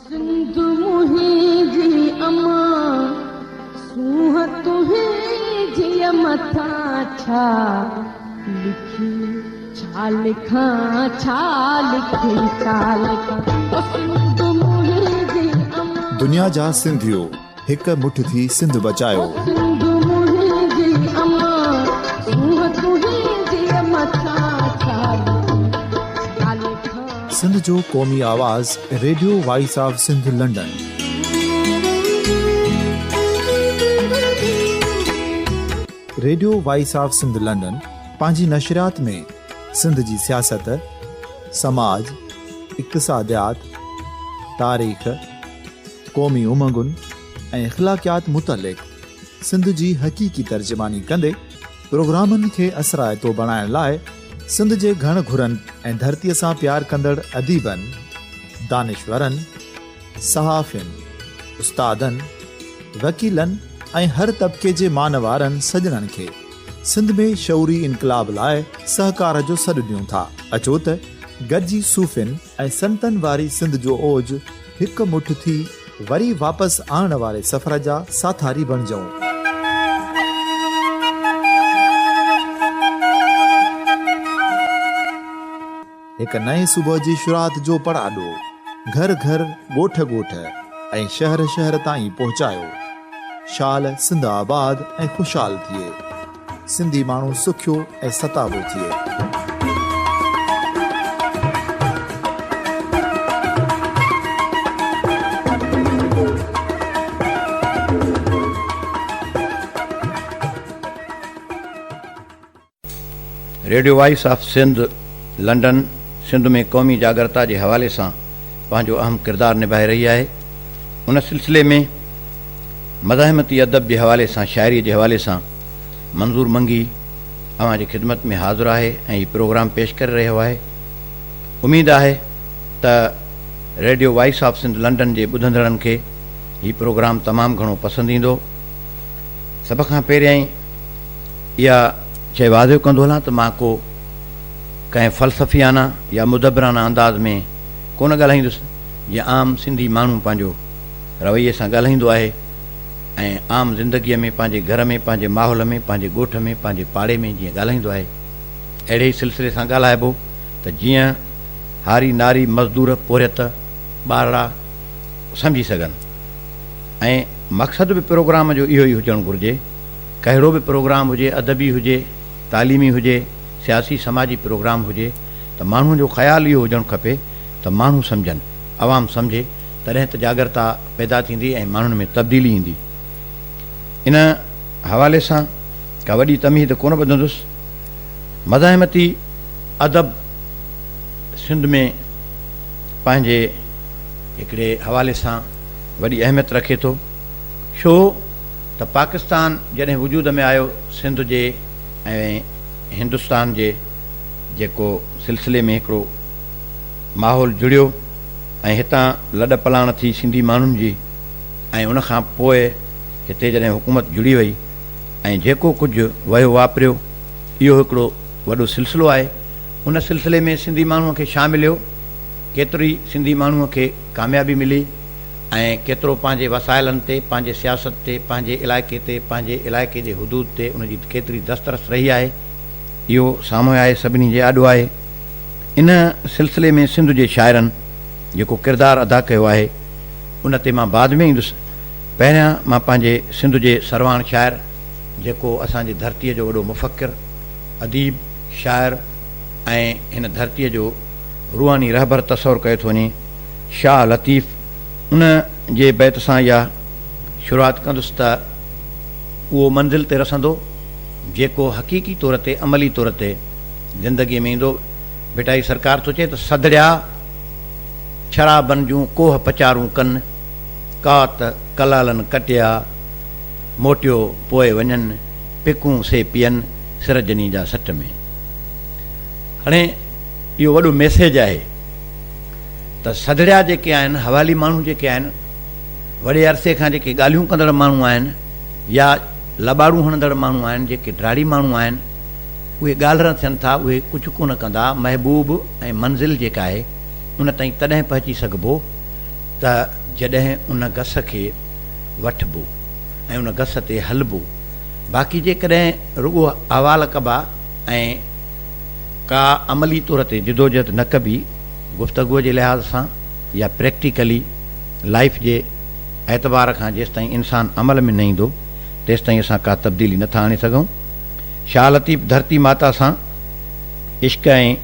سنڌ منهنجي امان، سونهن تنهنجيء مٿان ڇا لکي، ڇا لکان، ڇا لکي، ڇا لکان، او سنڌ منهنجي امان. دنيا جا سنڌيو هڪ مٺ ٿي سنڌ بچايو. او سنڌ منهنجي امان، سونهن تنهنجيء مٿان ڇا لکي، ڇا لکان. سنڌ جو قومي آواز radio voice of Sindh London. Radio voice of Sindh London پنهنجي نشريات ۾ سنڌ جي سياست، سماج، اقتصاديات، تاريخ، قومي امنگن ۽ اخلاقيات متعلق سنڌ جي حقيقي ترجماني ڪندي پروگرامن کي اثرائتو بڻائڻ لاء سنڌ جي گهڻ گهرن ۽ ڌرتيء سان پيار ڪندڙ اديبن، دانشورن، صحافين، استادن، وڪيلن ۽ هر طبقي جي مان وارن سڄڻن کي سنڌ ۾ شعوري انقلاب لاء سهڪار جو سڏ ڏيون ٿا. اچو ته گڏجي صوفين ۽ سنتن واري سنڌ جو اوج هڪ مٺ ٿي وري واپس آڻڻ واري سفر جا ساٿاري بڻجئون. هڪ نئين صبح جي شروعات جو پڙاڏو گهر گهر، ڳوٺ ڳوٺ ۽ شهر شهر تائين پهچايو. شال سنڌ آباد ۽ خوشحال ٿئي. سنڌي ماڻهو سکيو ۽ ستابو ٿئي. Radio voice of Sindh London Sindh ۾ قومي جاڳرتا جي حوالي سان پنهنجو اهم ڪردار نڀائي رهي آهي. ان سلسلي ۾ مزاحمتي ادب جي حوالي سان شاعري جي حوالي سان منظور منگي اوهان جي خدمت ۾ حاضر آهي ۽ هي پروگرام پيش ڪري رهيو آهي. اميد آهي ته radio voice of Sindh London جي ٻڌندڙن کي هي پروگرام تمام گهڻو پسند ايندو. سڀ کان پهريائين اها شيء واضح ڪندو هلان ته مان ڪو ڪنهن فلسفيانه يا مدبرانه انداز ۾ ڪونه ڳالهائيندس جيئن عام سنڌي ماڻهو پنهنجو رويي سان ڳالهائيندو آهي ۽ عام زندگيء ۾ پنهنجي گهر ۾ پنهنجي ماحول ۾ پنهنجي ڳوٺ ۾ پنهنجي پاڙي ۾ جيئن ڳالهائيندو آهي اهڙي ئي سلسلي سان ڳالهائبو ته جيئن هاري ناري مزدور پورهيت ٻارڙا سمجهي سگهن ۽ مقصد به پروگرام جو اهو ئي هجڻ گهرجي ڪهڙو به پروگرام هجي ادبي هجي تعليمي هجي سياسي سماجي پروگرام هجي ته ماڻهو جو خيال اهو هجڻ کپي ته ماڻهو سمجهن عوام سمجهي تڏهن ته جاڳرتا پيدا ٿيندي ۽ ماڻهن ۾ تبديلي ايندي. ان حوالي سان ڪا وڏي تمهيد ڪونه ٻڌندس. مزاحمتي ادب سنڌ ۾ پنهنجي هڪڙي حوالي سان وڏي اهميت رکي ٿو. ڇو ته پاڪستان جڏهن وجود ۾ آيو سنڌ جي ۽ هندستان جي جيڪو سلسلي ۾ هڪڙو ماحول جڙيو ۽ هتان لڏ پلاڻ ٿي سنڌي ماڻهن جي ۽ ان کان پوء هتي جڏهن حڪومت جڙي وئي ۽ جيڪو ڪجهه وهيو واپريو اهو هڪڙو وڏو سلسلو آهي ان سلسلي ۾ سنڌي ماڻهو کي ڇا مليو ڪيتري سنڌي ماڻهو کي ڪاميابي ملي ۽ ڪيترو پنهنجي وسائلن تي پنهنجي سياست تي پنهنجي علائقي تي پنهنجي علائقي جي حدود تي ان جي ڪيتري دسترس رهي آهي اهو سامهون آهي سڀني جي آڏو آهي. ان سلسلي ۾ سنڌ جي شاعرن جيڪو ڪردار ادا ڪيو آهي، ان تي مان بعد ۾ ايندس. پهريان مان پنهنجي سنڌ جي سرواڻ شاعر، جيڪو اسان جي ڌرتيء جو وڏو مفڪر، اديب، شاعر ۽ هن ڌرتيء جو روحاني رهبر تصور ڪيو ٿو وڃي، شاهه لطيف، ان جي بيت سان اها شروعات ڪندس ته اهو منزل تي رسندو، جيڪو حقيقي طور تي عملي طور تي زندگيء ۾ ايندو. ڀٽائي سرڪار ٿو چئي ته سڌڙيا شرابن جون ڪوهه پچارون ڪن، ڪات ڪلالن ڪٽيا، موٽيو پوء وڃن، پڪون سي پين، سر جني جا سٽ ۾. هاڻي اهو وڏو ميسيج آهي ته سڌڙيا جيڪي آهن، حوالي ماڻهو جيڪي آهن، وڏي عرصي کان جيڪي ڳالهيون ڪندڙ ماڻهو آهن يا لٻاڙون هڻندڙ ماڻهو آهن، جيڪي ڊاڙي ماڻهو آهن، اهي ڳالهرن ٿين ٿا، اهي ڪجهه ڪونه ڪندا، محبوب ۽ منزل جيڪا آهي، ان تائين تڏهن پهچي سگهبو، ته جڏهن ان گس کي وٺبو ۽ ان گس تي هلبو. باقي جيڪڏهن رڳو احوال ڪبا ۽ ڪا عملي طور تي جدوجهد نه ڪبي، گفتگوء جي لحاظ سان يا پريڪٽيڪلي لائيف جي اعتبار کان جيستائين انسان عمل ۾ نه ايندو، تيستائين اسان ڪا تبديلي نه ٿا آڻي سگهون. شاهه لطيف ڌرتي ماتا سان عشق ۽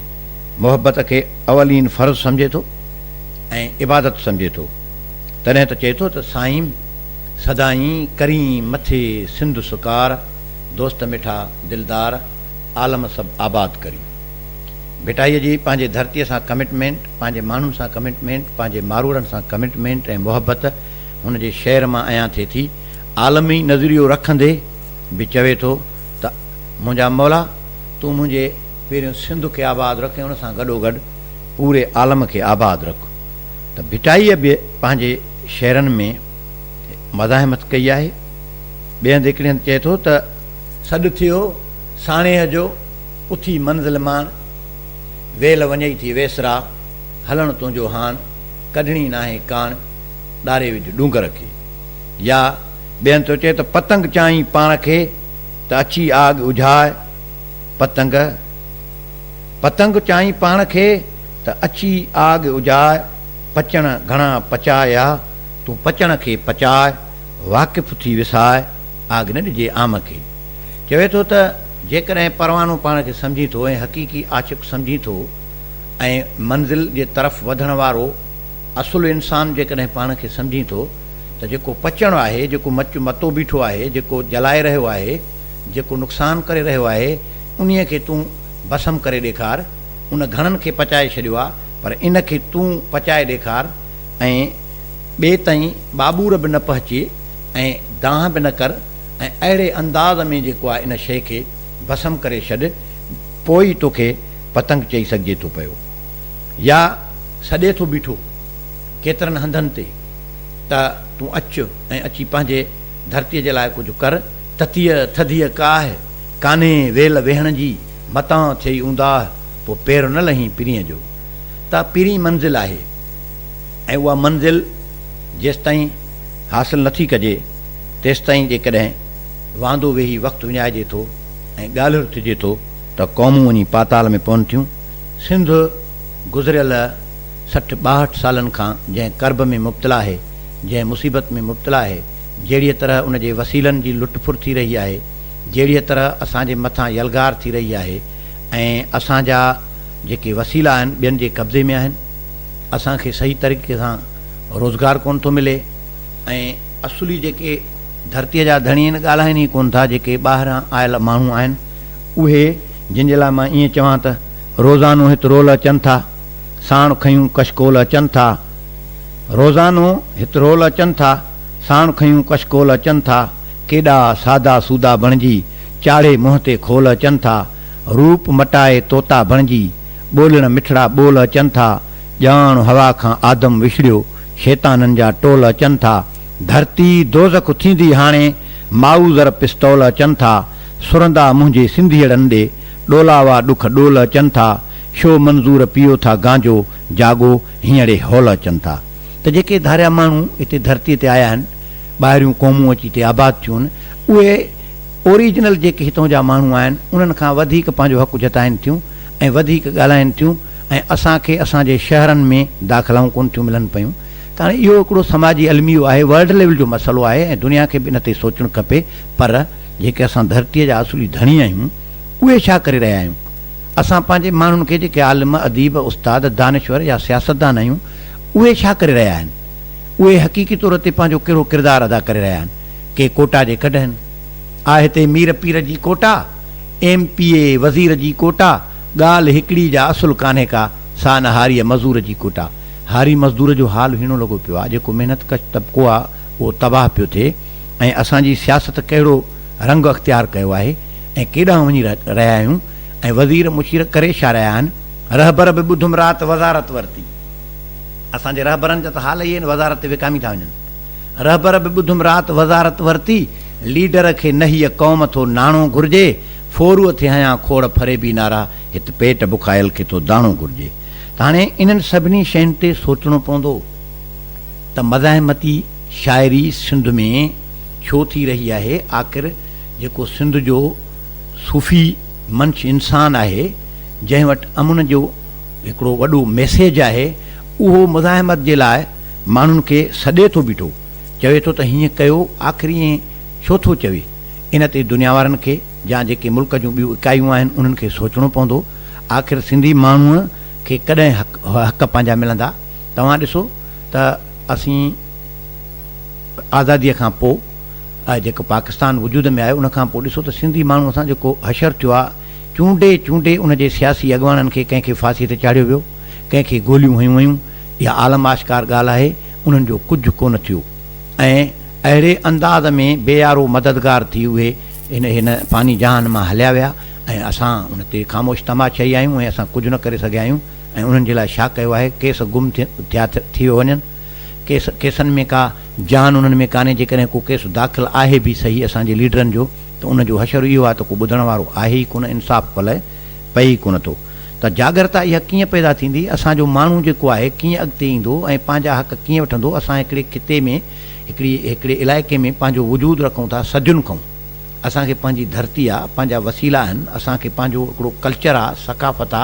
محبت کي اولين فرض سمجهي ٿو ۽ عبادت سمجهي ٿو. تڏهن ته چئي ٿو ته سائين سدائين ڪرين مٿي سنڌ سڪار، دوست مٺا دلدار، عالم سڀ آباد ڪرين. ڀٽائيء جي پنهنجي ڌرتيء سان ڪمٽمينٽ، پنهنجي ماڻهن سان ڪمٽمينٽ، پنهنجي ماروئڙن سان ڪمٽمينٽ ۽ محبت هن جي شعر مان عيان ٿئي ٿي. عالمي نظريو رکندي به چوي ٿو ته منهنجا مولا تون منهنجي پهريون سنڌ کي آباد رک ۽ ان سان گڏوگڏ پوري عالم کي آباد رک ته ڀٽائيء به پنهنجي شعرن ۾ مزاحمت ڪئي آهي. ٻئي هنڌ هڪڙي هنڌ چئي ٿو ته. سڏ ٿيو ساڻيهه جو، اٿي منزل ماڻ، ويل وڃئي ٿي ويسرا، هلڻ تنهنجو هاڻ، ڪڍڻي ناهي ڪاڻ، ڏاري وجهه ڏونگر کي. يا ٻئي هنڌ ٿو چئي ته پتنگ چاهين پاڻ کي، ته اچي آڳ اجهاء، پتنگ پتنگ چاهين پاڻ کي، ته اچي آڳ اجهاء، پچڻ گهڻا پچايا، تون پچڻ کي پچاء، واقف ٿي وساء، آڳ نه ڏجي عام کي. چوي ٿو ته جيڪڏهن پروانو پاڻ کي سمجهين ٿو ۽ حقيقي عاشق سمجهين ٿو ۽ منزل جي طرف وڌڻ وارو اصل انسان جيڪڏهن پاڻ کي سمجهين ٿو ته جيڪو پچڻ آهي، جيڪو مچ متو بيٺو آهي، جيڪو جلائي رهيو آهي، جيڪو نقصان ڪري رهيو آهي، انهيء کي تون ڀسم ڪري ڏيکار. ان گهڻن کي پچائي ڇڏيو آ، پر ان کي تون پچائي ڏيکار ۽ ٻئي تائين ٻاٻور به نه پهچي ۽ دانهن به نه ڪر ۽ اهڙي انداز ۾ جيڪو آ ان شيء کي ڀسم ڪري ڇڏ، پوء ئي توکي پتنگ چئي سگهجي ٿو پيو. يا سڏي ٿو بيٺو ڪيترن هنڌن تي ته تون اچ ۽ اچي پنهنجي ڌرتيء جي لاء ڪجهه ڪر، تتيء ٿڌيء ڪاهه، ڪانهي ويل ويهڻ جي، متان ٿئي اونداهه، پوء پير نه لهين پرينء جو. ته پرين منزل آهي ۽ اها منزل جيستائين حاصل نٿي ڪجي، تيستائين جيڪڏهن واندو ويهي وقت وڃائجي ٿو ۽ ڳالهر ٿجي ٿو ته قومون وڃي پاتال ۾ پون ٿيون. سنڌ گذريل 60 62 سالن کان جنهن ڪرب ۾ مبتلا آهي، جنهن مصيبت ۾ مبتلا آهي، جهڙيء طرح ان جي وسيلن جي لٽ ڦر ٿي رهي آهي، جهڙيء طرح اسان جي مٿان يلغار ٿي رهي آهي ۽ اسان جا جيڪي وسيلا آهن ٻين جي قبضي ۾ آهن، اسان کي صحيح طريقي سان روزگار ڪونه ٿو ملي ۽ اصلي جيڪي ڌرتيء جا ڌڻي آهن ڳالهائين ئي ڪونه ٿا، جيڪي ٻاهران آيل ماڻهو آهن اهي جن جي لاء مان ائين چوان ته روزانو هت رول اچن ٿا، ساڻ کنيون ڪشڪول اچن ٿا. روزانو هت رول اچن ٿا، ساڻ کنيون ڪشڪول اچن ٿا. ڪيڏا سادا سودا بڻجي، چاڙهي منهن تي خول اچن ٿا. روپ مٽائي طوطا بڻجي، ٻولڻ مٺڙا ٻول اچن ٿا. ڄاڻ هوا کان آدم وڇڙيو، شيطانن جا ٽول اچن ٿا. ڌرتي دوزخ ٿيندي هاڻي، مائوزر پستول اچن ٿا. سرندا منهنجي سنڌيئڙن ڏي، ڏولاوا ڏک ڏول اچن ٿا، شو منظور پيو ٿا گانجو، جاڳو هينئڙي هول اچن ٿا. ته جيڪي ڌاريا ماڻهو هتي ڌرتيء تي آيا آهن، ٻاهريون قومون اچي هتي آباد ٿيون آهن، اهي اوريجنل جيڪي هتون جا ماڻهو آهن، انهن کان وڌيڪ پنهنجو حق جتائين ٿيون ۽ وڌيڪ ڳالهائين ٿيون ۽ اسان کي اسان جي شهرن ۾ داخلائون ڪونه ٿيون ملن پيون ته هاڻي اهو هڪڙو سماجي الميو آهي، ورلڊ ليول جو مسئلو آهي ۽ دنيا کي به ان تي سوچڻ کپي پر جيڪي اسان ڌرتيء جا اصلي ڌڻي آهيون، اهي ڇا ڪري رهيا آهيون؟ اسان پنهنجي ماڻهن کي جيڪي عالم، اديب، استاد، دانشور يا سياستدان آهيون، اهي ڇا ڪري رهيا آهن؟ اهي حقيقي طور تي پنهنجو ڪهڙو ڪردار ادا ڪري رهيا آهن؟ ڪي ڪوٽا جي ڪڍ آهن. آ هتي مير پير جي ڪوٽا، ايم پي اي وزير جي ڪوٽا، ڳالهه هڪڙي جا اصل ڪانهي ڪا، سا نه هاريء مزور جي ڪوٽا. هاري مزدور جو حال هيڻو لڳو پيو آ، جيڪو محنت ڪش طبقو آ، اهو تباهه پيو ٿئي ۽ اسان جي سياست ڪهڙو رنگ اختيار ڪيو آهي ۽ ڪيڏانهن وڃي رهيا آهيون ۽ وزير مشير ڪري ڇا رهيا آهن؟ رهبر به ٻڌم رات وزارت ورتي. اسان جي رهبرن جا ته حال اهي آهن وزارت تي وڪامي ٿا وڃن. رهبر به ٻڌم رات وزارت ورتي، ليڊر کي نه هيء قوم ٿو ناڻو گهرجي، ڦوروء ٿي هنيا کوڙ فريبي نعرا، هت پيٽ بکايل کي ٿو داڻو گهرجي. ته هاڻي انهن سڀني شين تي سوچڻو پوندو. ته مزاحمتي شاعري سنڌ ۾ ڇو ٿي رهي آهي، آخر جيڪو سنڌ جو صوفي منش انسان آهي، جنهن وٽ امن جو هڪڙو وڏو ميسيج آهي، اهو مزاحمت جي لاء ماڻهن کي سڏي ٿو بيٺو، چوي ٿو ته هيئن ڪيو، آخر ائين ڇو ٿو چوي؟ ان تي دنيا وارن کي يا جيڪي ملڪ جون ٻيون اڪائيون آهن انهن کي سوچڻو پوندو، آخر سنڌي ماڻهوء کي ڪڏهن حق پنهنجا ملندا؟ توهان ڏسو ته اسين آزاديء کان پوء جيڪو پاڪستان وجود ۾ آيو ان کان پوء ڏسو ته سنڌي ماڻهوء سان جيڪو حشر ٿيو آهي، چونڊي چونڊي ان جي سياسي اڳواڻن کي ڪنهن کي ڦاسيء تي چاڙهيو ويو، ڪنهن کي گوليون هنيون ويون، اها عالم آشڪار ڳالهه آهي، انهن جو ڪجهه ڪونه ٿيو ۽ اهڙي انداز ۾ بي يارو مددگار ٿي اهي هن هن فاني جهان مان هليا ويا ۽ اسان ان تي خاموش تماشائي آهيون ۽ اسان ڪجهه نه ڪري سگهيا آهيون ۽ انهن جي لاء ڇا ڪيو آهي، ڪيس گم ٿيا ٿيو وڃن، ڪيس ڪيسن ۾ ڪا جان انهن ۾ ڪانهي، جيڪڏهن ڪو ڪيس داخل آهي به سهي اسان جي ليڊرن جو ته ان جو حشر اهو آهي ته ڪو ٻڌڻ وارو آهي ئي ڪونه، انصاف پلئه پئي ئي ڪونه ٿو ته جاڳرتا اها ڪيئن پيدا ٿيندي، اسان جو ماڻهو جيڪو آهي ڪيئن اڳتي ايندو ۽ پنهنجا حق ڪيئن وٺندو، اسان هڪڙي خطي ۾ هڪڙي هڪڙي علائقي ۾ پنهنجو وجود رکون ٿا صدين کان اسان کي پنهنجي ڌرتي آ، پنهنجا وسيلا آهن، اسان کي پنهنجو هڪڙو ڪلچر آ، ثقافت آ،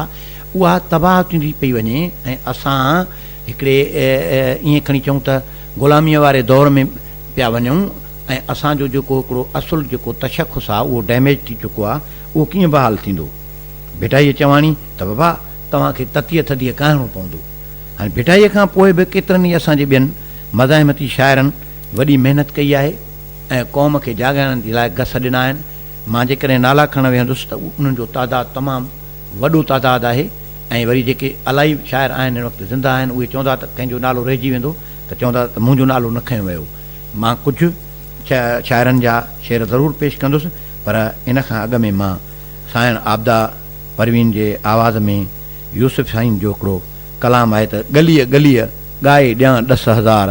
اها تباهه ٿيندي پئي وڃي ۽ اسان هڪڙي ائين کڻي چئون ته غلاميء واري دور ۾ پيا وڃون ۽ اسان جو جيڪو هڪڙو اصل جيڪو تشخص آ اهو ڊيميج ٿي چڪو آ، اهو ڪيئن بحال ٿيندو؟ ڀٽائيء چواڻي ته بابا توهان کي تتيء ٿڌيء ڪاهڻو پوندو. هاڻي ڀٽائيء کان پوء به ڪيترن ئي اسان جي ٻين مزاحمتي شاعرن وڏي محنت ڪئي آهي ۽ قوم کي جاڳائڻ جي لاء گس ڏنا آهن. مان جيڪڏهن نالا کڻڻ ويهندس ته انهن جو تعداد تمام وڏو تعداد آهي ۽ وري جيڪي الائي شاعر آهن هن وقت زنده آهن اهي چوندا ته ڪنهن جو نالو رهجي ويندو ته چوندا ته منهنجو نالو نه کنيو ويو. مان ڪجهه شاعرن جا شعر ضرور پيش ڪندس پر ان کان اڳ ۾ مان سانئڻ عابده پروين جي آواز ۾ يوسف سائين جو هڪڙو ڪلام آهي ته ڳليء ڳليء ڳائي ڏيان ڏس هزار،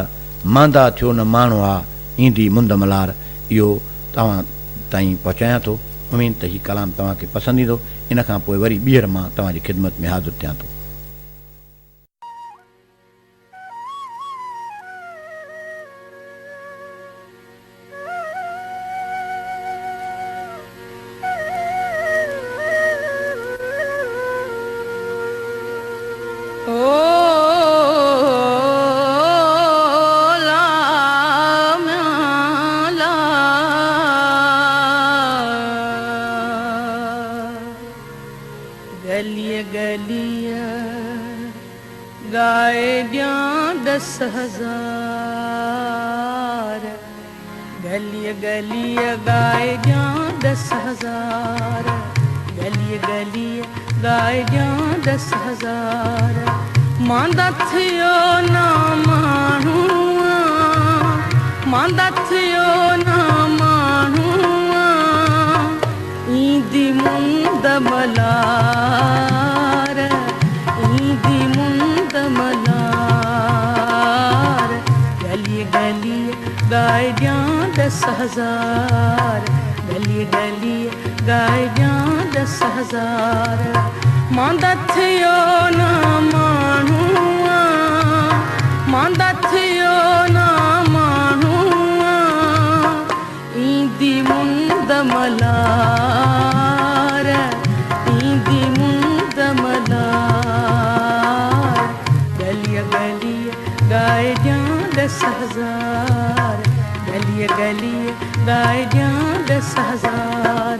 ماندا ٿيو نه ماڻهئا، ايندي مند ملار اهو توهان تائين پهچايان ٿو. اميد ته هي ڪلام توهان کي پسند ايندو. ان کان پوء وري ٻيهر مان توهان جي خدمت ۾ حاضر ٿيان ٿو. گليء گليء ڳائي ڏيان ڏس هزار، گليء گليء ڳائي ڏيان ڏس هزار، گليء گليء ڳائي ڏيان ڏس هزار، ماندا ٿيو نه ماڻهو ماندا ٿيو نه ماڻهو ايندي مند ملار، ايندي مند ملار، گليء گليء ڳائي ڏيان ڏس هزار، گليء گليء ڳائي ڏيان ڏس هزار، ماندا ٿيو نه ماڻهو ماندا ٿيو نه ماڻهو ايندي مند ملار، ايندي مند ملار، گليء گليء ڳائي ڏيان ڏس هزار، گليء گليء ڳائي ڏيان ڏس هزار.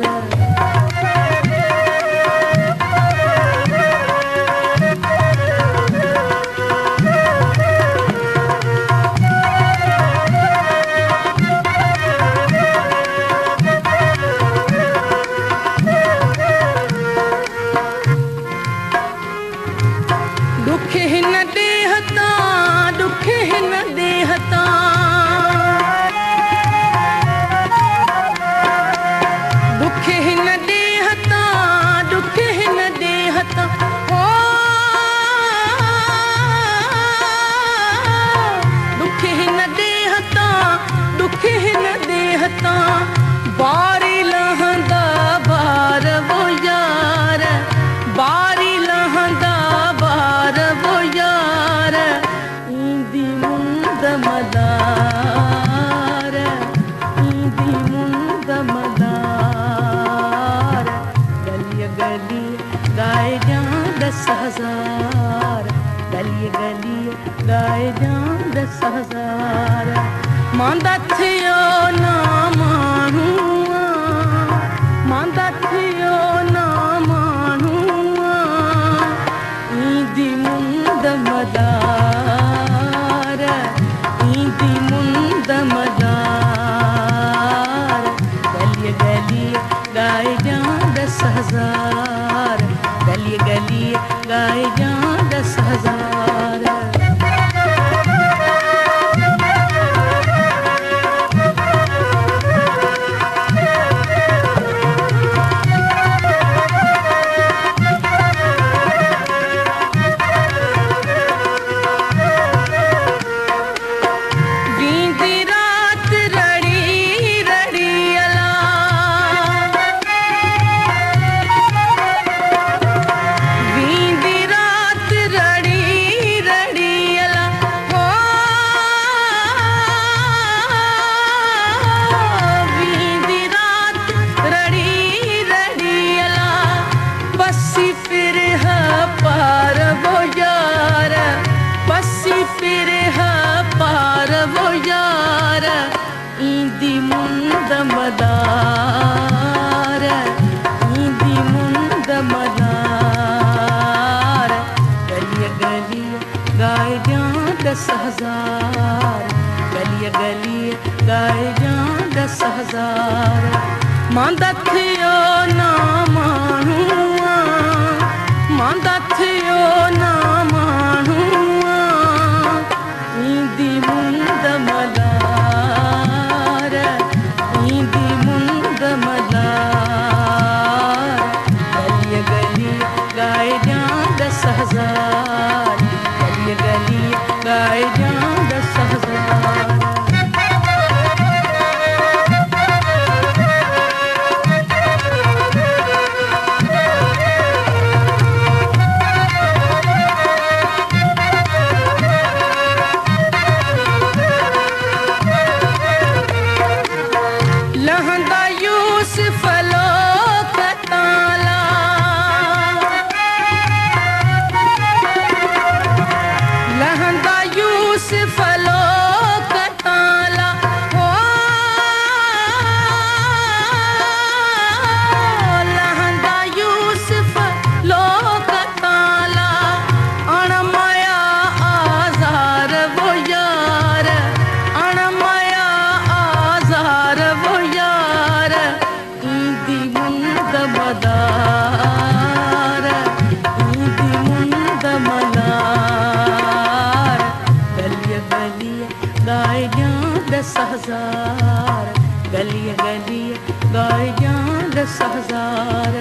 ڏک هن ڏيهه تان، ڏک هن ڏيهه تان، ڏک ملهار، ايندي مند ملهار، ڳليء ڳليء ڳائجان ڏس هزار، ڳليء ڳليء ڳائجان ڏس هزار، ماندا ٿيو نه ماڻهو آن، ماندا ٿيو نه ماڻهو آن، ايندي مند ملهار، ايندي مند ملهار، ڳليء ڳليء ڳائجان ڏس هزار، ڳليء ڳليء ڳائجان ڏس هزار. ويندي رات رڙي رڙي الا. ويندي رات رڙي رڙي الا. هو ويندي رات رڙي رڙي الا. پسي پرهه پار وو يار، پسي پرهه پار وو يار، ايندي مند ملهار، ايندي مند ملهار، ڳليء ڳليء ڳائجان ڏس هزار، ڳليء ڳليء ڳائجان ڏس هزار، ماندا ٿيو نه ماڻهو آن، ماندا ٿيو نه ماڻهو آن، ايندي مند ملهار، ايندي مند ملهار، ڳليء ڳليء ڳائجان ڏس هزار، ڳليء ڳليء ڳائجان ڏس هزار. لهندا يوسف لوڪ تان لا. لهندا يوسف لوڪ تان لا. هو لهندا يوسف لوڪ تان لا. اڻ ميا آزار وو يار، اڻ ميا آزار وو يار، ايندي مند مدار، ايندي مند ملهار، ڳليء ڳليء ڳائجان ڏس هزار، ڳليء ڳليء ڳائجان ڏس هزار،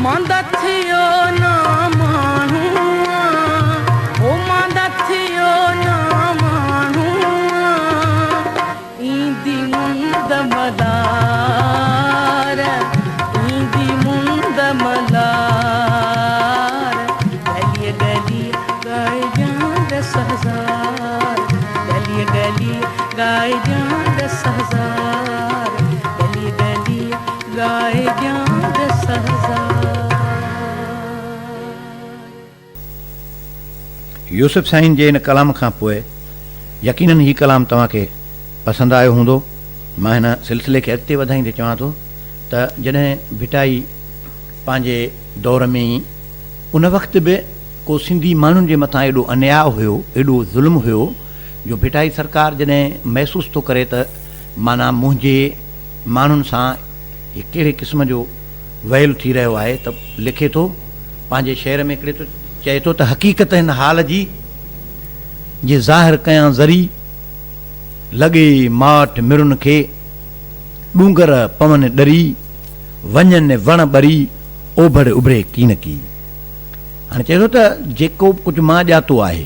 ماندا ٿيو نه ماڻهو آن، او ماندا ٿيو نه ماڻهو آن، ايندي مند ملهار، ايندي مند ملهار، ڳليء ڳليء ڳائجان ڏس هزار، ڳليء ڳليء ڳائجان ڏس هزار، ڳليء ڳليء ڳائجان ڏس هزار. يوسف سائين جي ان ڪلام کان پوء يقينن هي ڪلام توهان کي پسند آيو هوندو. مان هن سلسلي کي اڳتي وڌائيندي چوان ٿو ته جڏهن ڀٽائي پنهنجي دور ۾ ئي ان وقت به ڪو سنڌي ماڻهن جي مٿان ايڏو انياء هيو، ايڏو ظلم هيو جو ڀٽائي سرڪار جڏهن محسوس ٿو ڪري ته معنيٰ منهنجي ماڻهن سان هي ڪهڙي قسم جو ويل ٿي رهيو آهي ته لکي ٿو پنهنجي شعر ۾ هڪڙي ٿو چئي ٿو ته حقيقت هن حال جي جي ظاهر ڪيان ذري لڳي ماٺ مرن کي ڏونگر پون ڏري وڃن وڻ ٻري اوڀڙ اڀري ڪين ڪي. هاڻي چئي ٿو ته جيڪو ڪجهه مان ڄاتو آهي،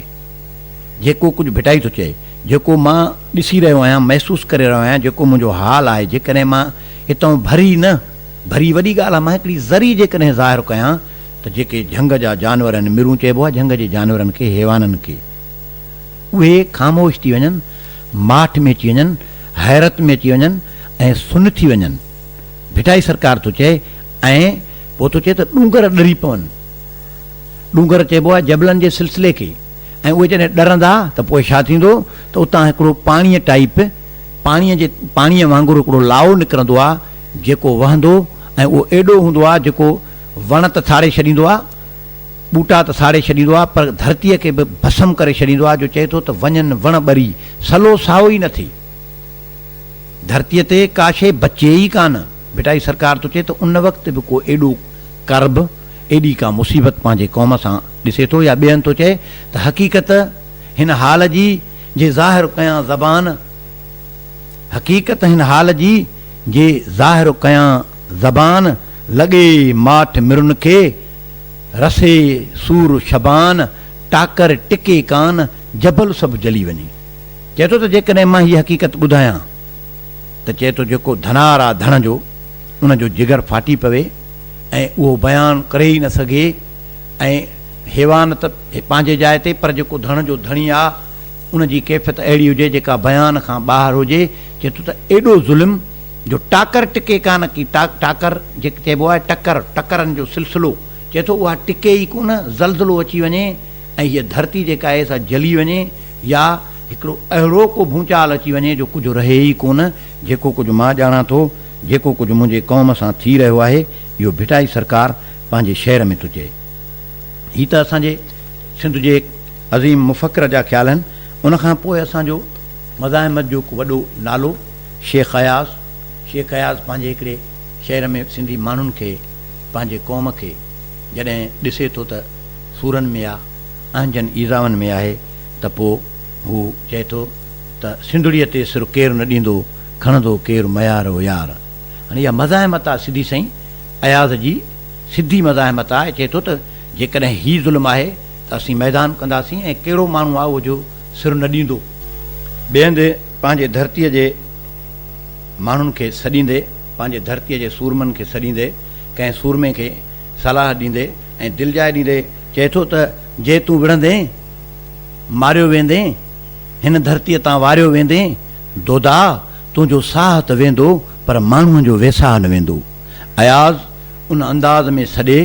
جيڪو ڪجهه ڀٽائي ٿو چئي، جيڪو مان ڏسي رهيو آهيان، محسوس ڪري رهيو آهيان، جيڪو منهنجو حال آهي، جيڪڏهن مان هتئون ڀري نه، ڀري وڏي ڳالهه آهي، مان هڪڙي ذري جيڪڏهن ظاهر ڪيان ته جيڪي جهنگ جا جانور آهن، مرون چئبو آهي جهنگ جي جانورن کي، حيوانن کي، اهي خاموش ٿي وڃن، ماٺ ۾ اچي وڃن، حيرت ۾ اچي وڃن ۽ سن ٿي وڃن. ڀٽائي سرڪار ٿو چئي ۽ پوء ٿو چئي ته ڏونگر ڏري پون. ڏونگر چئبو آهي جبلن جي سلسلي کي ۽ اهي جڏهن ڏرندا ته پوء ڇا ٿيندو ته اتان هڪڙو پاڻيء ٽائيپ پاڻيء جي پاڻيء وانگر هڪڙو لائو نڪرندو آهي جيڪو وهندو ۽ اهو ايڏو هوندو آهي جيڪو وڻ ته ساڙي ڇڏيندو آهي ٻوٽا ته ساڙي ڇڏيندو آهي پر ڌرتيء کي به ڀسم ڪري ڇڏيندو آهي جو چئي ٿو ته وڃن وڻ ٻري سلو سائو ئي نه ٿئي. ڌرتيء تي ڪا شيء بچي ئي ڪانه. ڀٽائي سرڪار ٿو چئي ته ان وقت به ڪو ايڏو ڪرب، ايڏي ڪا مصيبت پنهنجي قوم سان ڏسي ٿو يا ٻين ٿو چئي ته حقيقت هن حال جي، جي ظاهر ڪيان زبان، حقيقت هن حال جي، جي ظاهر ڪيان زبان، لڳي ماٺ مرن کي، رسي سور شبان، ٽاڪر ٽڪي ڪان، جبل سڀ جلي وڃي. چئي ٿو ته جيڪڏهن مان هيء حقيقت ٻڌايان ته چئي ٿو جيڪو ڌنار آ ڌڻ جو ان جو جگر ڦاٽي پوي ۽ اهو بيان ڪري ئي نه سگهي ۽ حيوان ته پنهنجي جاء تي پر جيڪو ڌڻ جو ڌڻي آ ان جي ڪيفيت اهڙي هجي جيڪا بيان کان ٻاهر هجي چئي ٿو ته ايڏو ظلم جو ٽاڪر ٽڪي ڪانه ڪي ٽاڪر جيڪي چئبو آهي ٽڪر ٽڪرن جو سلسلو چئي ٿو اها ٽڪي ئي ڪونه زلزلو اچي وڃي ۽ هيء ڌرتي جيڪا آهي سا جلي وڃي يا هڪڙو اهڙو ڪو ڀونچال اچي وڃي جو ڪجهه رهي ئي ڪونه، جيڪو ڪجهه مان ڄاڻان ٿو، جيڪو ڪجهه منهنجي قوم سان ٿي رهيو آهي، اهو ڀٽائي سرڪار پنهنجي شعر ۾ ٿو چئي. هي ته اسان جي سنڌ جي هڪ عظيم مفڪر جا خيال آهن. ان کان پوء اسان جو مزاحمت جو هڪ وڏو نالو شيخ اياز، شيخ اياز پنهنجي هڪڙي شعر ۾ سنڌي ماڻهن کي، پنهنجي قوم کي جڏهن ڏسي ٿو ته سورن ۾ آ، اهنجن ايذائن ۾ آهي ته پوء هو چئي ٿو ته سنڌڙيء تي سر ڪير نه ڏيندو، کڻندو ڪير ميار او يار. هاڻي اها مزاحمت آ سڌي سئين اياز جي سڌي مزاحمت آ ۽ چئي ٿو ته جيڪڏهن هي ظلم آهي ته اسين ميدان ڪنداسين ۽ ڪهڙو ماڻهو آ اهو جو سر نه ڏيندو. ٻئي هنڌ پنهنجي ڌرتيء جي ماڻهن کي سڏيندي، پنهنجي ڌرتيء جي سورمن کي سڏيندي، ڪنهن سورمي کي صلاح ڏيندي ۽ دلجاء ڏيندي چئي ٿو ته جي تون وڙهندين، ماريو ويندين، هن ڌرتيء تان واريو ويندين، دودا! تنهنجو ساهه ته ويندو پر ماڻهوء جو ويساهه نه ويندو. اياز ان انداز ۾ سڏي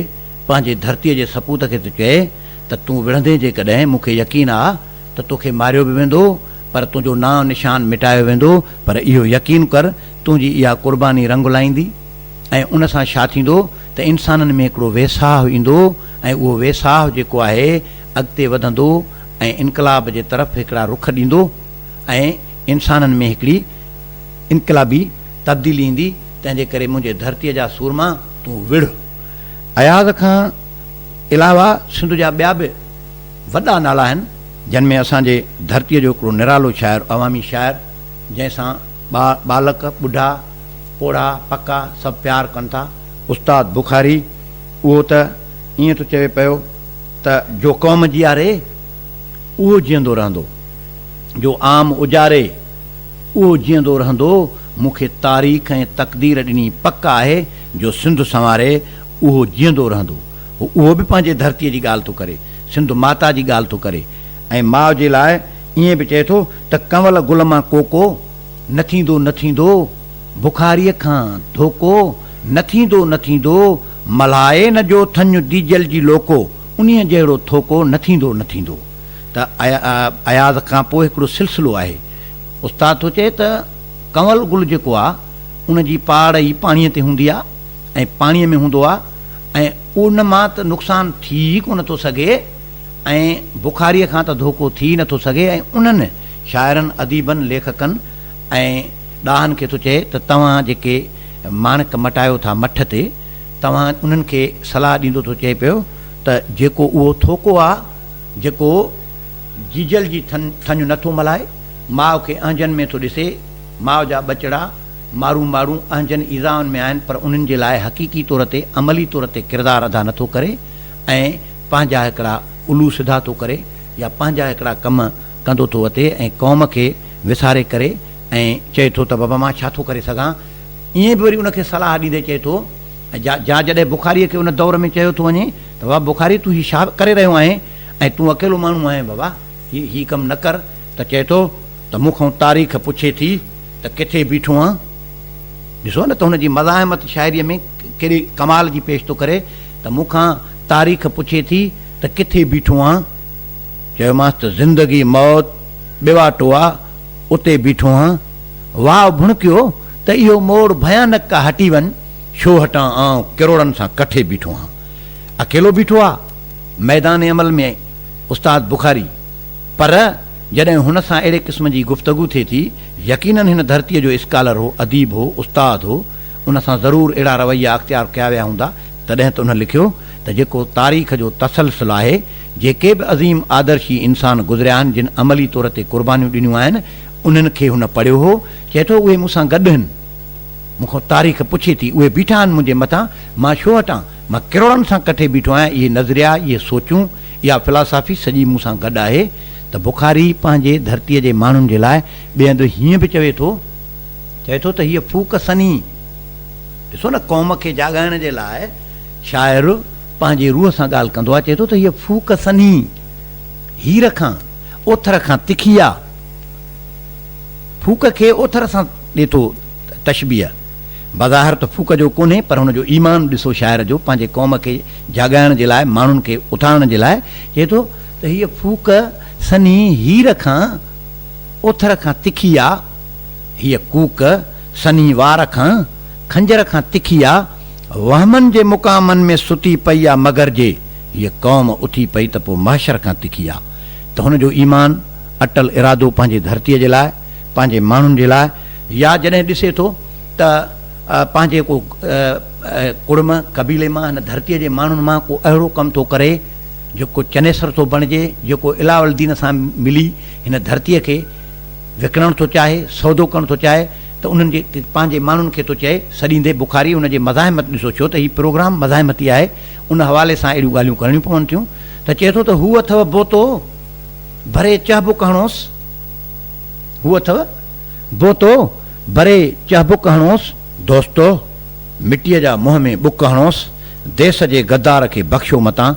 پنهنجي ڌرتيء جي سپوت کي ٿو چئي ته تون وڙهندين جيڪڏهن مون کي يقين آ ته توکي ماريو به ويندو پر تنهنجو نانء نشان مٽايو ويندو پر اهو يقين ڪر تنهنجي اها قرباني رنگ لائيندي. ۽ ان سان ڇا ٿيندو ته انسانن ۾ هڪڙو ويساهه ايندو ۽ اهو ويساهه جيڪو آهي اڳتي وڌندو ۽ انقلاب جي طرف هڪڙا رخ ڏيندو ۽ انسانن ۾ هڪڙي انقلابي تبديلي ايندي تنهن جي ڪري منهنجي ڌرتيء جا سورما تون وڙهه. اياز کان علاوه سنڌ جا ٻيا به وڏا نالا آهن جن ۾ اسان جي ڌرتيء جو هڪڙو نرالو شاعر عوامي شاعر جنهن سان ٻالڪ، ٻڍا، پوڙها، پڪا سڀ پيار ڪن ٿا. استاد بخاري اهو ته ائين ٿو چوي پيو ته. جو قوم جياري، اهو جيئندو رهندو. جو عام اجاري، اهو جيئندو رهندو. مون کي تاريخ ۽ تقدير ڏني پڪ آهي، جو سنڌ سنواري، اهو جيئندو رهندو. هو اهو به پنهنجي ڌرتيء جي ڳالهه ٿو ڪري، سنڌ ماتا جي ڳالهه ٿو ڪري ۽ ماء جي لاء ائين به چئي ٿو ته ڪنول گل مان ڪوڪو نه ٿيندو نه ٿيندو، بخاريء کان ڌوڪو نه ٿيندو نه ٿيندو، ملهائي نه جو ٿڃ ديجل جي لوڪو، انهيء جهڙو ٿوڪو نه ٿيندو نه ٿيندو. ته اياز کان پوء هڪڙو سلسلو آهي. استاد ٿو چئي ته ڪنول گل جيڪو آ، ان جي پاڙ ئي پاڻيء تي هوندي آ ۽ پاڻيء ۾ هوندو آ ۽ ان مان ته نقصان ٿي ئي ڪونه ٿو سگهي ۽ بخاريء کان ته ڌوڪو ٿي ئي نه ٿو سگهي ۽ انهن شاعرن، اديبن، ليکڪن ۽ ڏاهن کي ٿو چئي ته توهان جيڪي ماڻڪ مٽايو ٿا مٺ تي، توهان انهن کي صلاح ڏيندو ٿو چئي پيو ته جيڪو اهو ٿوڪو آ، جيڪو جيجل جي ٿڃ نه ٿو ملهائي، ماء کي اهنجن ۾ ٿو ڏسي، ماء جا ٻچڙا مارون ماڙون اهنجن ايذائن ۾ آهن پر انهن جي لاء حقيقي طور تي عملي طور تي ڪردار ادا نه ٿو ڪري ۽ پنهنجا هڪڙا الو سڌا ٿو ڪري يا پنهنجا هڪڙا ڪم ڪندو ٿو وتي ۽ قوم کي وساري ڪري ۽ چئي ٿو ته بابا مان ڇا ٿو ڪري سگهان ائين به وري ان کي صلاح ڏيندي چئي ٿو ۽ جا جا جڏهن بخاريء کي ان دور ۾ چيو ٿو وڃي ته بابا بخاري تون هي ڇا ڪري رهيو آهين ۽ تون اڪيلو ماڻهو آهين بابا هي هي ڪم نه ڪر ته چئي ٿو ته مون کان تاريخ پڇي ٿي ته ڪٿي بيٺو آن؟ ڏسو نه ته هن جي مزاحمت شاعريء ۾ ڪيڏي ڪمال جي پيش ٿو ڪري ته مون کان تاريخ پڇي ٿي ته ڪٿي بيٺو آن؟ چيومانس ته زندگي موت ٻيواٽو آ، اتي بيٺو آن. واء ڀڻڪيو ته اهو موڙ ڀيانڪ آ، هٽي وڃ، ڇو هٽان آئون ڪروڙن سان ڪٺي بيٺو آن. اڪيلو بيٺو آ ميدان عمل ۾ استاد بخاري، پر جڏهن هن سان اهڙي قسم جي گفتگو ٿئي ٿي، يقيناً هن ڌرتيء جو اسڪالر هو، اديب هو، استاد هو، ان سان ضرور اهڙا رويا اختيار ڪيا ويا هوندا، تڏهن ته ان لکيو ته جيڪو تاريخ جو تسلسل آهي، جيڪي به عظيم آدرشي انسان گذريا آهن، جن عملي طور تي قربانيون ڏنيون آهن، انهن کي هن پڙهيو هو، چئي ٿو اهي مون سان گڏ هن. مون کان تاريخ پڇي ٿي، اهي بيٺا آهن منهنجي مٿان، مان ڇو هٽان؟ مان ڪروڙن سان ڪٺي بيٺو آهيان، اهي نظريا، اهي سوچون، اها فلاسافي سڄي مون سان گڏ آهي ته بخاري پنهنجي ڌرتيء جي ماڻهن جي لاء ٻئي هنڌ هيئن به چوي ٿو، چوي ٿو ته هيء ڦوڪ سنهي، ڏسو نه قوم کي جاڳائڻ جي لاء شاعر پنهنجي روح سان ڳالهه ڪندو آهي، چئي ٿو ته هيء ڦوڪ سنهي هير کان، اوٿر کان تکي آ. ڦوڪ کي اوٿر سان ڏي ٿو تشبيهه. بظاهر ته ڦوڪ جو ڪونهي پر هن جو ايمان ڏسو شاعر جو پنهنجي قوم کي جاڳائڻ جي لاء ماڻهن کي اٿارڻ جي لاء چئي ٿو ته هيء ڦوڪ سنهي هير کان اوٿر کان تکي آ، هيء ڪوڪ سنهي وار کان خنجر کان تکي آ، وهمن جي مقامن ۾ ستي پئي آ مگر جي هيء قوم اٿي پئي ته پوء محشر کان تکي آ ته هن جو ايمان اٽل ارادو پنهنجي ڌرتيء جي لاء پنهنجي ماڻهن جي لاء يا جڏهن ڏسي ٿو ته پنهنجي ڪو ڪڙم قبيلي مان هن ڌرتيء جي ماڻهن مان ڪو اهڙو ڪم ٿو ڪري جيڪو چنيسر ٿو بڻجي، جيڪو علاو الدين سان ملي هن ڌرتيء کي وڪڻڻ ٿو چاهي، سودو ڪرڻ ٿو چاهي ته انهن جي پنهنجي ماڻهن کي ٿو چئي سڏيندي بخاري ان جي مزاحمت ڏسو ڇو ته هي پروگرام مزاحمتي آهي ان حوالي سان اهڙيون ڳالهيون ڪرڻيون پون ٿيون ته چئي ٿو ته هو اٿئو بوتو ڀري چهبڪ هڻوس هو اٿئو بوتو ڀري چهبڪ هڻوس. دوستو! مٽيء جا منهن ۾ ٻڪ هڻوس. ديس جي غدار کي بخشو متان،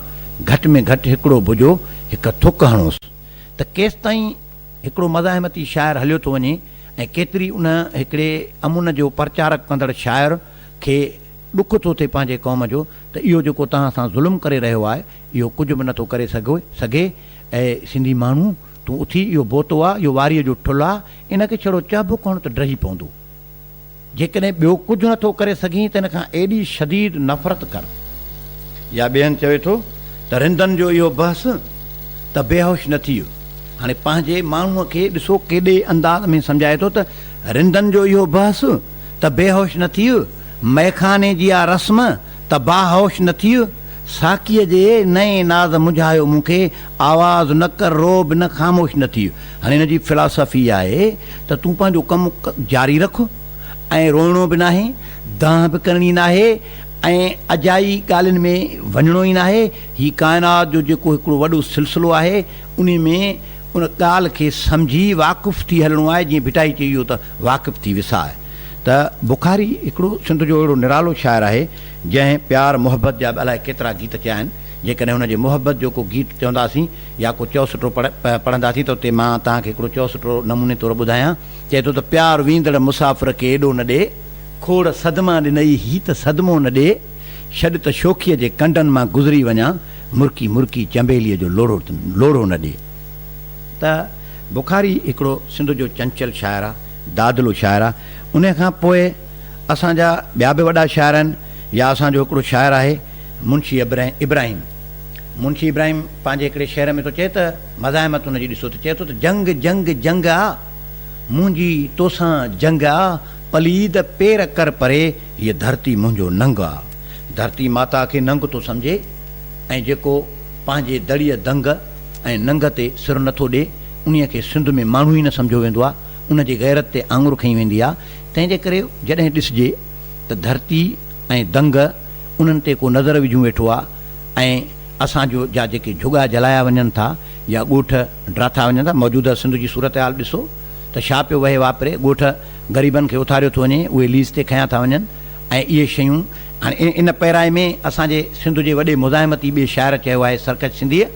گهٽ ۾ گهٽ هڪڙو بجو، هڪ ٿڪ هڻوس. ته ڪيستائين هڪڙو مزاحمتي شاعر هليو ٿو وڃي ۽ ڪيتري ان هڪڙي امن جو پرچارڪ ڪندڙ شاعر کي ڏک ٿو ٿئي پنهنجي قوم جو ته اهو جيڪو توهان سان ظلم ڪري رهيو آهي اهو ڪجهه به نٿو ڪري سگهي اي سنڌي ماڻهو! تون اٿي، اهو بوتو آ، اهو واريء جو ٺلهه آ، ان کي ڇڙو چهبڪ هڻ ته ڊهي پوندو. جيڪڏهن ٻيو ڪجهه نه ٿو ڪري سگهين ته ان کان ايڏي شديد نفرت ڪر. يا ٻئي هنڌ چوي ٿو ته رندن جو اهو بحث ته بيهوش نه ٿيء. هاڻي پنهنجي ماڻهوء کي ڏسو ڪيڏي انداز ۾ سمجهائي ٿو ته رندن جو اهو بحث ته بيهوش نه ٿيء، مئخاني جي آ رسم ته باهوش نه ٿيء، ساقيء جي نئين ناز منجهايو مون کي، آواز نه ڪر رو به نه خاموش نه ٿيء. هاڻي هن جي فلاسافي اها آهي ته تون پنهنجو ڪم جاري رک ۽ روئڻو به ناهي، دانهن به ڪرڻي ناهي ۽ اجائي ڳالهين ۾ وڃڻو ئي ناهي. هي ڪائنات جو جيڪو هڪڙو وڏو سلسلو آهي انهي ۾ ان ڳالهه کي سمجهي واقف ٿي هلڻو آهي جيئن ڀٽائي چئي ويو ته واقف ٿي وساء. ته بخاري هڪڙو سنڌ جو اهڙو نرالو شاعر آهي جنهن پيار محبت جا به الائي ڪيترا گيت چيا آهن. جيڪڏهن هن جي محبت جو ڪو گيت چونداسين يا ڪو چؤسٽو پڙهنداسين ته اتي مان توهان کي هڪڙو چؤسٽو نموني طور ٻڌايان. چئي ٿو ته پيار ويندڙ مسافر کي ايڏو نه ڏي، کوڙ صدما ڏنئي هي ته صدمو نه ڏي، ڇڏ ته شوخيء جي ڪنڊن مان گذري وڃان، مرڪي مرڪي چنبيليء جو لوڙهو نه ڏي. ته بخاري هڪڙو سنڌ جو چنچل شاعر آ، دادلو شاعر آ. انهيء کان پوء اسان جا ٻيا به وڏا شاعر آهن يا اسان جو هڪڙو شاعر آهي منشي ابراهيم منشي ابراهيم پنهنجي هڪڙي شعر ۾ ٿو چئي ته مزاحمت ان جي ڏسو ته چئي ٿو ته جنگ جنگ جنگ آ منهنجي توسان جنگ آ پليد پير ڪر پري هيء ڌرتي منهنجو ننگ آ ڌرتي ماتا کي ننگ ٿو سمجهي ۽ جيڪو پنهنجي دڙيء دنگ ۽ ننگ تي سر نٿو ڏي انهيء کي سنڌ ۾ ماڻهو ئي نه سمجهيو ويندو آ ان جي غيرت تي آڱر کنئي ويندي آ تنهن جي ڪري جڏهن ڏسجي ته ڌرتي ۽ دنگ انهن تي ڪو نظر وجهون ويٺو آ ۽ اسان جو جا جيڪي جهڳا جلايا وڃن ٿا يا ڳوٺ ڊاٿا وڃن ٿا موجوده سنڌ جي صورتحال ڏسو ته ڇا پيو وهي واپري ڳوٺ غريبن کي اٿاريو ٿو وڃي اهي ليز تي کنيا ٿا وڃن ۽ اهي شيون هاڻي ان پيرائي ۾ اسان جي سنڌ جي وڏي مزاحمتي ٻئي شاعر چيو آهي سرڪش سنڌيء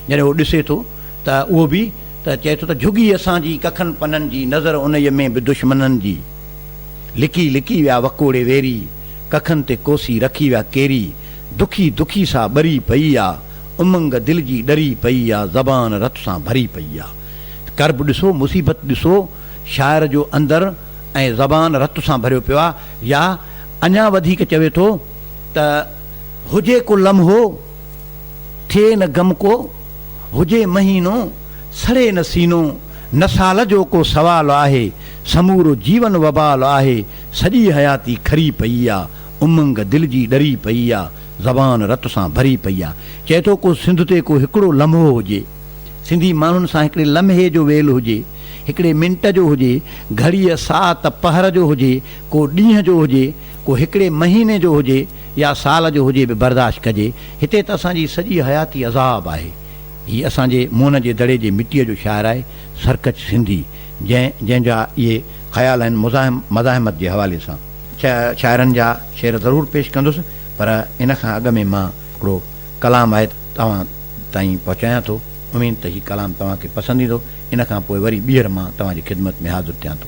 جڏهن اهو ڏسي ٿو ته اهو به ته چئي ٿو ته جهڳي اسان جي ڪکن پنن جي نظر انهيء ۾ به دشمنن جي لڪي لڪي ويا وڪوڙي ويري ڪکن تي ڪوسي رکي ويا ڪيري دکي دکي سا ٻري پئي آ امنگ دل جي ڏري پئي آ زبان رت سان ڀري پئي آ. ڪرب ڏسو مصيبت ڏسو شاعر جو اندر ۽ زبان رت سان ڀريو پيو آ يا اڃا وڌيڪ چوي ٿو ته هجي ڪو لمحو ٿئي نه غم ڪو، هجي مهينو سڙي نه سينو، نه سال جو ڪو سوال آهي، سمورو جيون وبال آهي، سڄي حياتي کري پئي آ، امنگ دل جي ڏري پئي آ، زبان رت سان ڀري پئي آ. چئي ٿو ڪو سنڌ تي ڪو هڪڙو لمحو هجي، سنڌي ماڻهن سان هڪڙي لمحي جو ويل هجي، هڪڙي منٽ جو هجي، گهڙيء، ساعت، پهر جو هجي، ڪو ڏينهن جو هجي، ڪو هڪڙي مهيني جو هجي يا سال جو هجي به برداشت ڪجي. هتي ته اسان جي سڄي حياتي عذاب آهي. هي اسان جي موهن جي دڙي جي مٽيء جو شاعر آهي، سرڪش سنڌي، جنهن جنهن جا اهي خيال آهن مزاحم مزاحمت جي حوالي سان. شاعرن جا شعر ضرور پيش ڪندس، پر ان کان اڳ ۾ مان هڪڙو ڪلام آهي توهان تائين پهچايان ٿو. اميد ته هي ڪلام توهان کي پسند ايندو. ان کان پوء وري ٻيهر مان توهان جي خدمت ۾ حاضر ٿيان ٿو.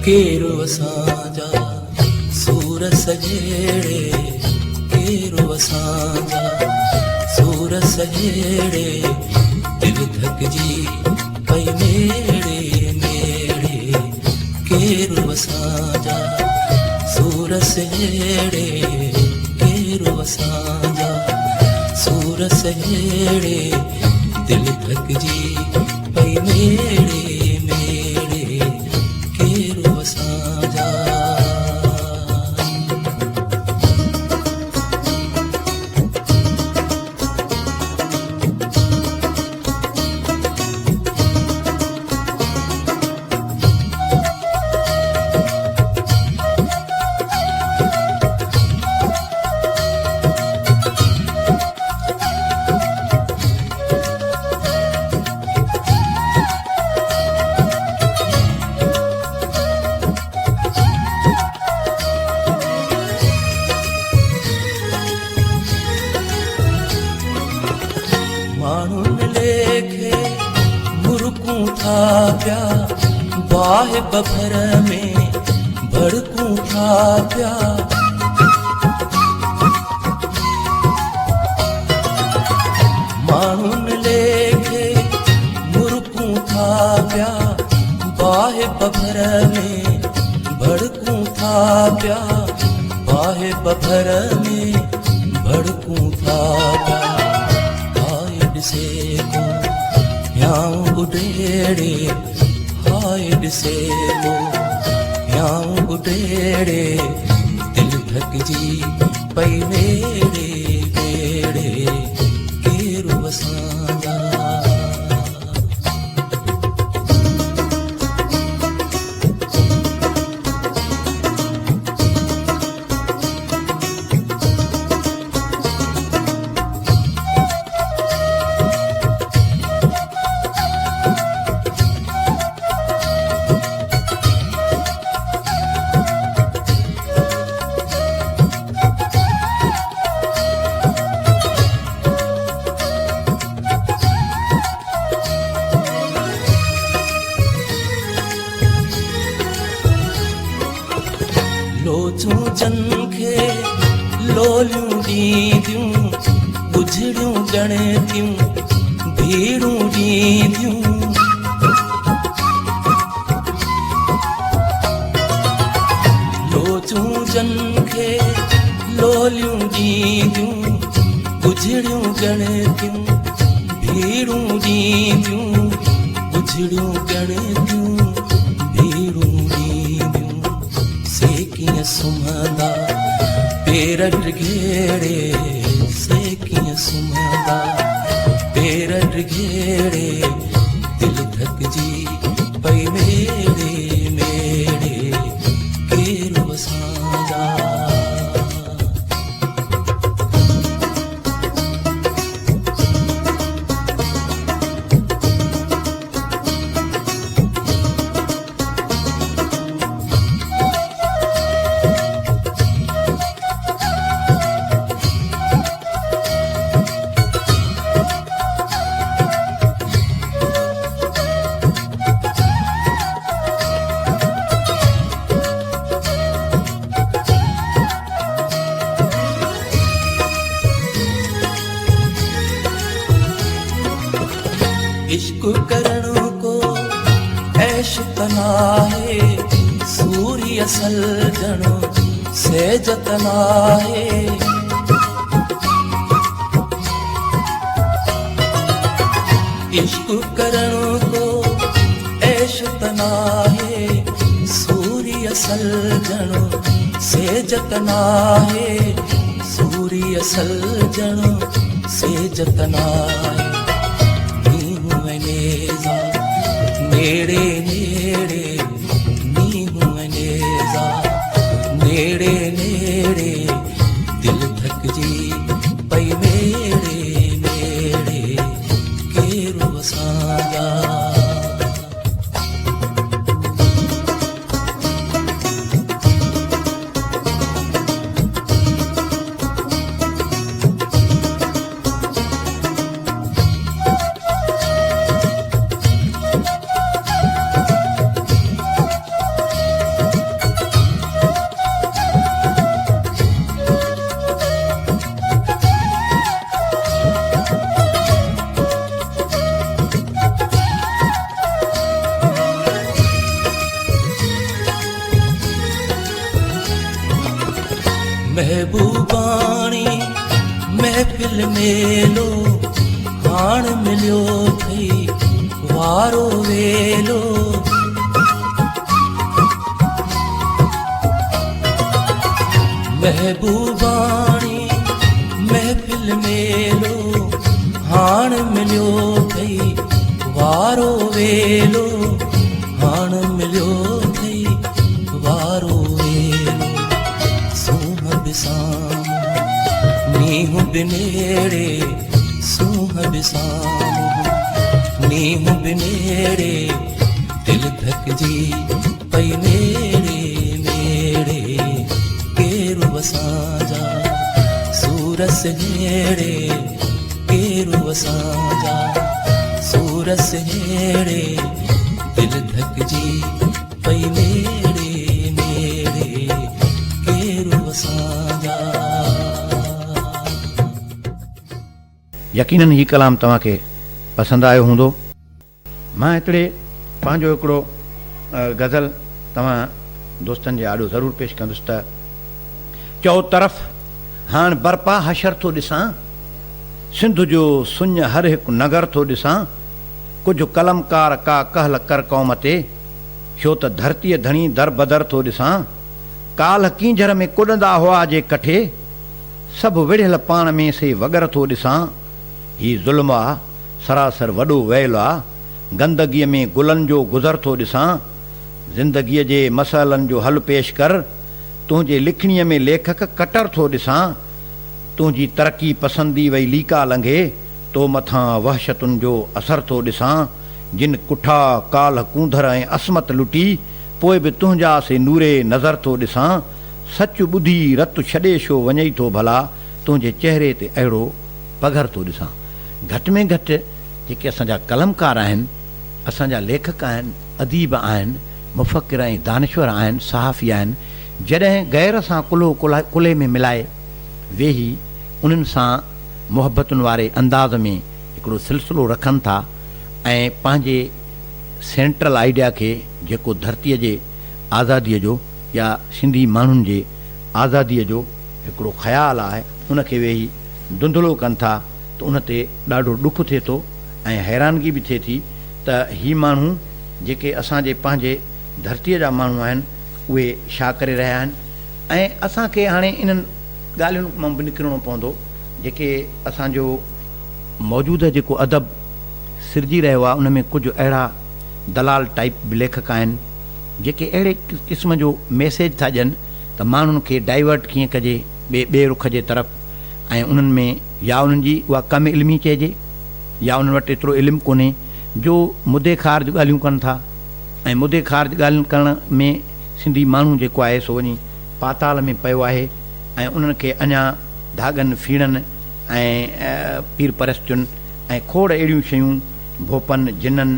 ڪير اسان جا سور سجيڙي ڪير اسان جا سور سجيڙي دل ٿڪجي پئي ميڙي ميڙي ڪير اسان جا سور سجيڙي ڪير اسان جا سور سجيڙي دل ٿڪجي پئي ميڙي ميڙي ڪير اسان جا. ماڻهن ليکي مرڪون ٿا پيا باهه بفر ۾ ڀڙڪون ٿا پيا ماڻهن ليکي مرڪون ٿا پيا باهه بفر ۾ ڀڙڪون ٿا پيا باهه بفر ۾ ڀڙڪون ٿا پيا هاء ڏسي ڪو هيانء اڊيڙي هاء ڏسي ڪو هيانء اڊيڙي دل ٿڪجي پئي ميڙي ميڙي ڪير وسان جا. لوچون جن کي لوليون ڏينديون ڳجهڙيون ڳڻتيون ڀيڙون ڏينديون لوچون جن کي لوليون ڏينديون ڳجهڙيون ڳڻتيون ڀيڙون ڏينديون ڳجهڙيون ڳڻتيون ڀيڙون ڏينديون سي ڪيئن سمهندا پير ڊگهيڙي. سي ڪيئن سمهندا پير ڊگهيڙي دل ٿڪجي پئي ميڙي ميڙي ڪير اسان جا. عشق ڪرڻ ڪو عيش ته ناهي، سوري اصل ڄڻو سيج ته ناهي. عشق ڪرڻ ڪو عيش ته ناهي، سوري اصل ڄڻو سيج ته ناهي، سوري اصل ڄڻو سيج ته ناهي. نينهن ۽ نيزا نيڙي نيڙي، نينهن ۽ نيزا نيڙي نيڙي، دل ٿڪجي پئي ميڙي ميڙي، ڪير اسان جا. محبوباڻي محفل ميلو هاڻ مليو ٿئي وارو ويلو، محبوباڻي محفل ميلو هاڻ مليو ٿئي وارو ويلو، هاڻ مليو ٿئي وارو ويلو. سونهن به سامهون نينهن به نيڙي، سونهن به سامهون نينهن به نيڙي، دل ڌڪجي پئي ميڙي ميڙي، ڪير اسان جا سور سهيڙي، ڪير اسان جا سور سهيڙي، دل ڌڪجي پئي ميڙي ميڙي، ڪير اسان جا. يقينن هي ڪلام توهان کي پسند آيو هوندو. مان هتڙي پنهنجو هڪڙو غزل توهان دوستن جي آڏو ضرور پيش ڪندس ته. چئو طرف هاڻ برپا حشر ٿو ڏسان، سنڌ جو سڃ هر هڪ نگر ٿو ڏسان، ڪجهه قلمڪار ڪا ڪهل ڪر قوم تي، ڇو ته ڌرتيء ڌڻي دربدر ٿو ڏسان، ڪالهه ڪينجهر ۾ ڪڏندا هئا جي ڪٺي، سڀ وڙهيل پاڻ ۾ سي وڳر ٿو ڏسان، هي ظلم آ، سراسر وڏو ويل آ، گندگيء ۾ گلن جو گذر ٿو ڏسان، زندگيء جي مسئلن جو حل پيش ڪر، تنهنجي لکڻيء ۾ ليکڪ ڪٽر ٿو ڏسان، تنهنجي ترقي پسندي وئي ليڪا لنگهي، تو مٿان وحشتن جو اثر ٿو ڏسان، جن ڪٺا ڪالهه ڪونڌر ۽ عصمت لٽي، پوء به تنهنجا سي نوري نظر ٿو ڏسان، سچ ٻڌي رت ڇڏي ڇو وڃئي ٿو ڀلا، تنهنجي چهري تي اهڙو پگهر ٿو ڏسان. گهٽ ۾ گهٽ جيڪي اسان جا قلمڪار آهن، اسان جا ليکڪ آهن، اديب آهن، مفڪر ۽ دانشور آهن، صحافي آهن، جڏهن غير سان ڪلهو ڪلهي ۾ ملائي ويهي انهن سان محبتن واري انداز ۾ هڪڙو سلسلو رکن ٿا ۽ پنهنجي سينٽرل آئيڊيا کي جيڪو ڌرتيء جي آزاديء جو يا سنڌي ماڻهن جي آزاديء جو هڪڙو خيال آهي ان کي ويهي ڌنڌلو ڪن ٿا ته ان تي ڏاڍو ڏک ٿئي ٿو ۽ حيرانگي به ٿئي ٿي ته هي ماڻهو جيڪي اسان جي پنهنجي ڌرتيء جا ماڻهو آهن اهي ڇا ڪري رهيا آهن ۽ اسان کي هاڻي انهن ڳالهين مان به نڪرڻو پوندو. جيڪي اسان جو موجوده جيڪو ادب سرجي رهيو آهي ان ۾ ڪجهه اهڙا دلال ٽائيپ به ليکڪ آهن جيڪي اهڙي قسم جو ميسيج ٿا ڏين ته ماڻهن کي ڊائيورٽ ڪيئن ڪجي ٻئي ٻئي رخ جي طرف ۽ انهن ۾ يا انهن جي اها ڪم علمي چئجي يا انهن وٽ ايترو علم ڪونهي جو مدي خارج ڳالهيون ڪن ٿا ۽ مدي خارج ڳالهين ڪرڻ ۾ سنڌي ماڻهو جيڪو آهي سو وڃي پاتال ۾ پيو آهي ۽ انهن کي اڃا ڌاڳن ڦيڻن ۽ پير پرستين ۽ کوڙ اهڙيون شيون ڀوپن، جنن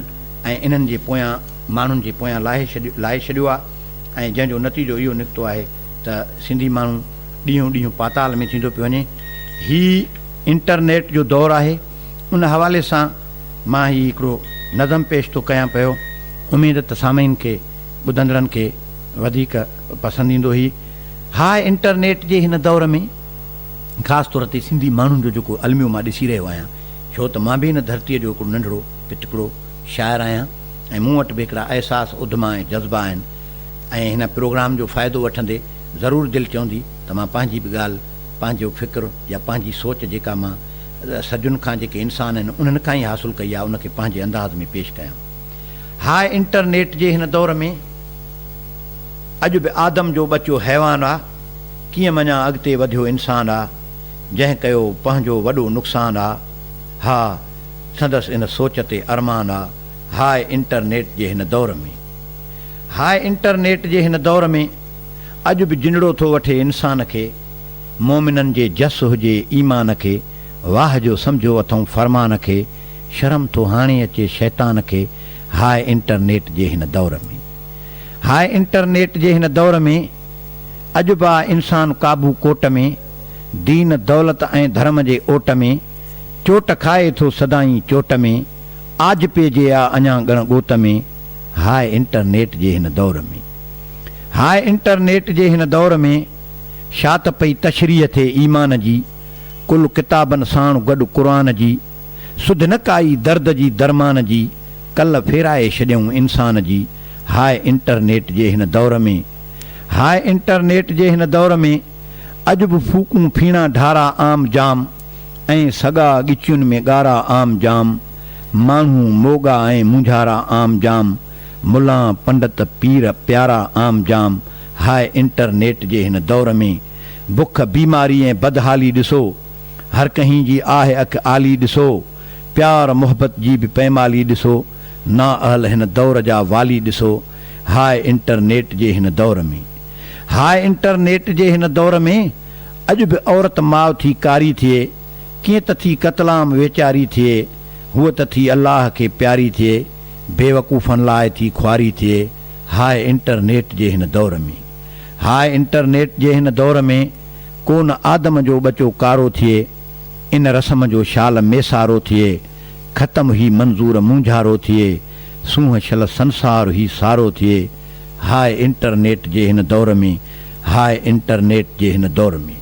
۽ انهن جي پويان ماڻهن جي پويان لاهي ڇڏيو لائي ڇڏيو آهي ۽ جنهن جو نتيجو اهو نڪتو آهي ته سنڌي ماڻهو ڏينهون ڏينهن پاتال ۾ ٿيندو پيو وڃي. هي انٽرنيٽ جو دور آهي ان حوالي سان مان هي هڪڙو نظم پيش ٿو ڪيان پيو اميد ته سامعين کي ٻڌندڙن کي وڌيڪ پسند ايندو. هي هاء انٽرنيٽ جي هن دور ۾ خاص طور تي سنڌي ماڻهن جو جيڪو الميو مان ڏسي رهيو آهيان ڇو ته مان به هن ڌرتيء جو هڪڙو ننڍڙو پتڪڙو شاعر آهيان ۽ مون وٽ به هڪڙا احساس اڌما ۽ جذبا آهن ۽ هن پروگرام جو فائدو وٺندي ضرور دل چوندي ته مان پنهنجي به ڳالهه پنهنجو فڪر يا پنهنجي سوچ جيڪا مان صدين کان جيڪي انسان آهن انهن کان ئي حاصل ڪئي آهي ان کي پنهنجي انداز ۾ پيش ڪيان. هاء انٽرنيٽ جي هن دور ۾ اڄ به آدم جو ٻچو حيوان آ ڪيئن مڃان اڳتي وڌيو انسان آ جنهن ڪيو پنهنجو وڏو نقصان آ ها سندس ان سوچ تي ارمان آ هاء انٽرنيٽ جي هن دور ۾ هاء انٽرنيٽ جي هن دور ۾ اڄ به جنڙو ٿو وٺي انسان کي مومنن جي جس هجي ايمان کي واهه جو سمجهيو اٿئون فرمان کي شرم ٿو هاڻي اچي شيطان کي هاء انٽرنيٽ جي هن دور ۾. هاء انٽرنيٽ جي هن دور ۾ اڄ به آ انسان قابو ڪوٽ ۾ دين دولت ۽ ڌرم جي اوٽ ۾ چوٽ کائي ٿو سدائين چوٽ ۾ آجپي جي آ اڃان ڳڻ ڳوت ۾ هاء انٽرنيٽ جي هن دور ۾. هاء انٽرنيٽ جي هن دور ۾ شا ته پئي تشريح ٿئي ايمان جي ڪل ڪتابن ساڻ گڏ قرآن جي سڌ نه ڪائي درد جي درمان جي، ڪل ڦيرائي ڇڏيائون انسان جي، هاء انٽرنيٽ جي هن دور ۾، هاء انٽرنيٽ جي هن دور ۾، اڄ به ڦوڪون ڦيڻا ڍارا عام جام، ۽ سڳا ڳچين ۾ ڳارا عام جام، ماڻهو موڳا ۽ مونجهارا عام جام، ملان پنڊت پير پيارا عام جام، هاء انٽرنيٽ جي هن دور ۾، بک بيماري ۽ بدحالي ڏسو. هر ڪنهين جي آهه اک آلي ڏسو، پيار محبت جي به پيمالي ڏسو، نااهل هن دور جا والي ڏسو، هاء انٽرنيٽ جي هن دور ۾. هاء انٽرنيٽ جي هن دور ۾، اڄ به عورت ماء ٿي ڪاري ٿئي، ڪيئن ته ٿي قتلام ويچاري ٿئي، هوء ته ٿي الله کي پياري ٿئي، بيوقوفن لاء ٿي خواري ٿئي، هاء انٽرنيٽ جي هن دور ۾. هاء انٽرنيٽ جي هن دور ۾. ڪو نه آدم جو ٻچو ڪارو ٿئي، ان رسم جو شال ميسارو ٿئي، ختم هي منظور مونجهارو ٿئي، سونهن شل سنسار هي سارو ٿئي، هاء انٽرنيٽ جي هن دور ۾، هاء انٽرنيٽ جي هن دور ۾.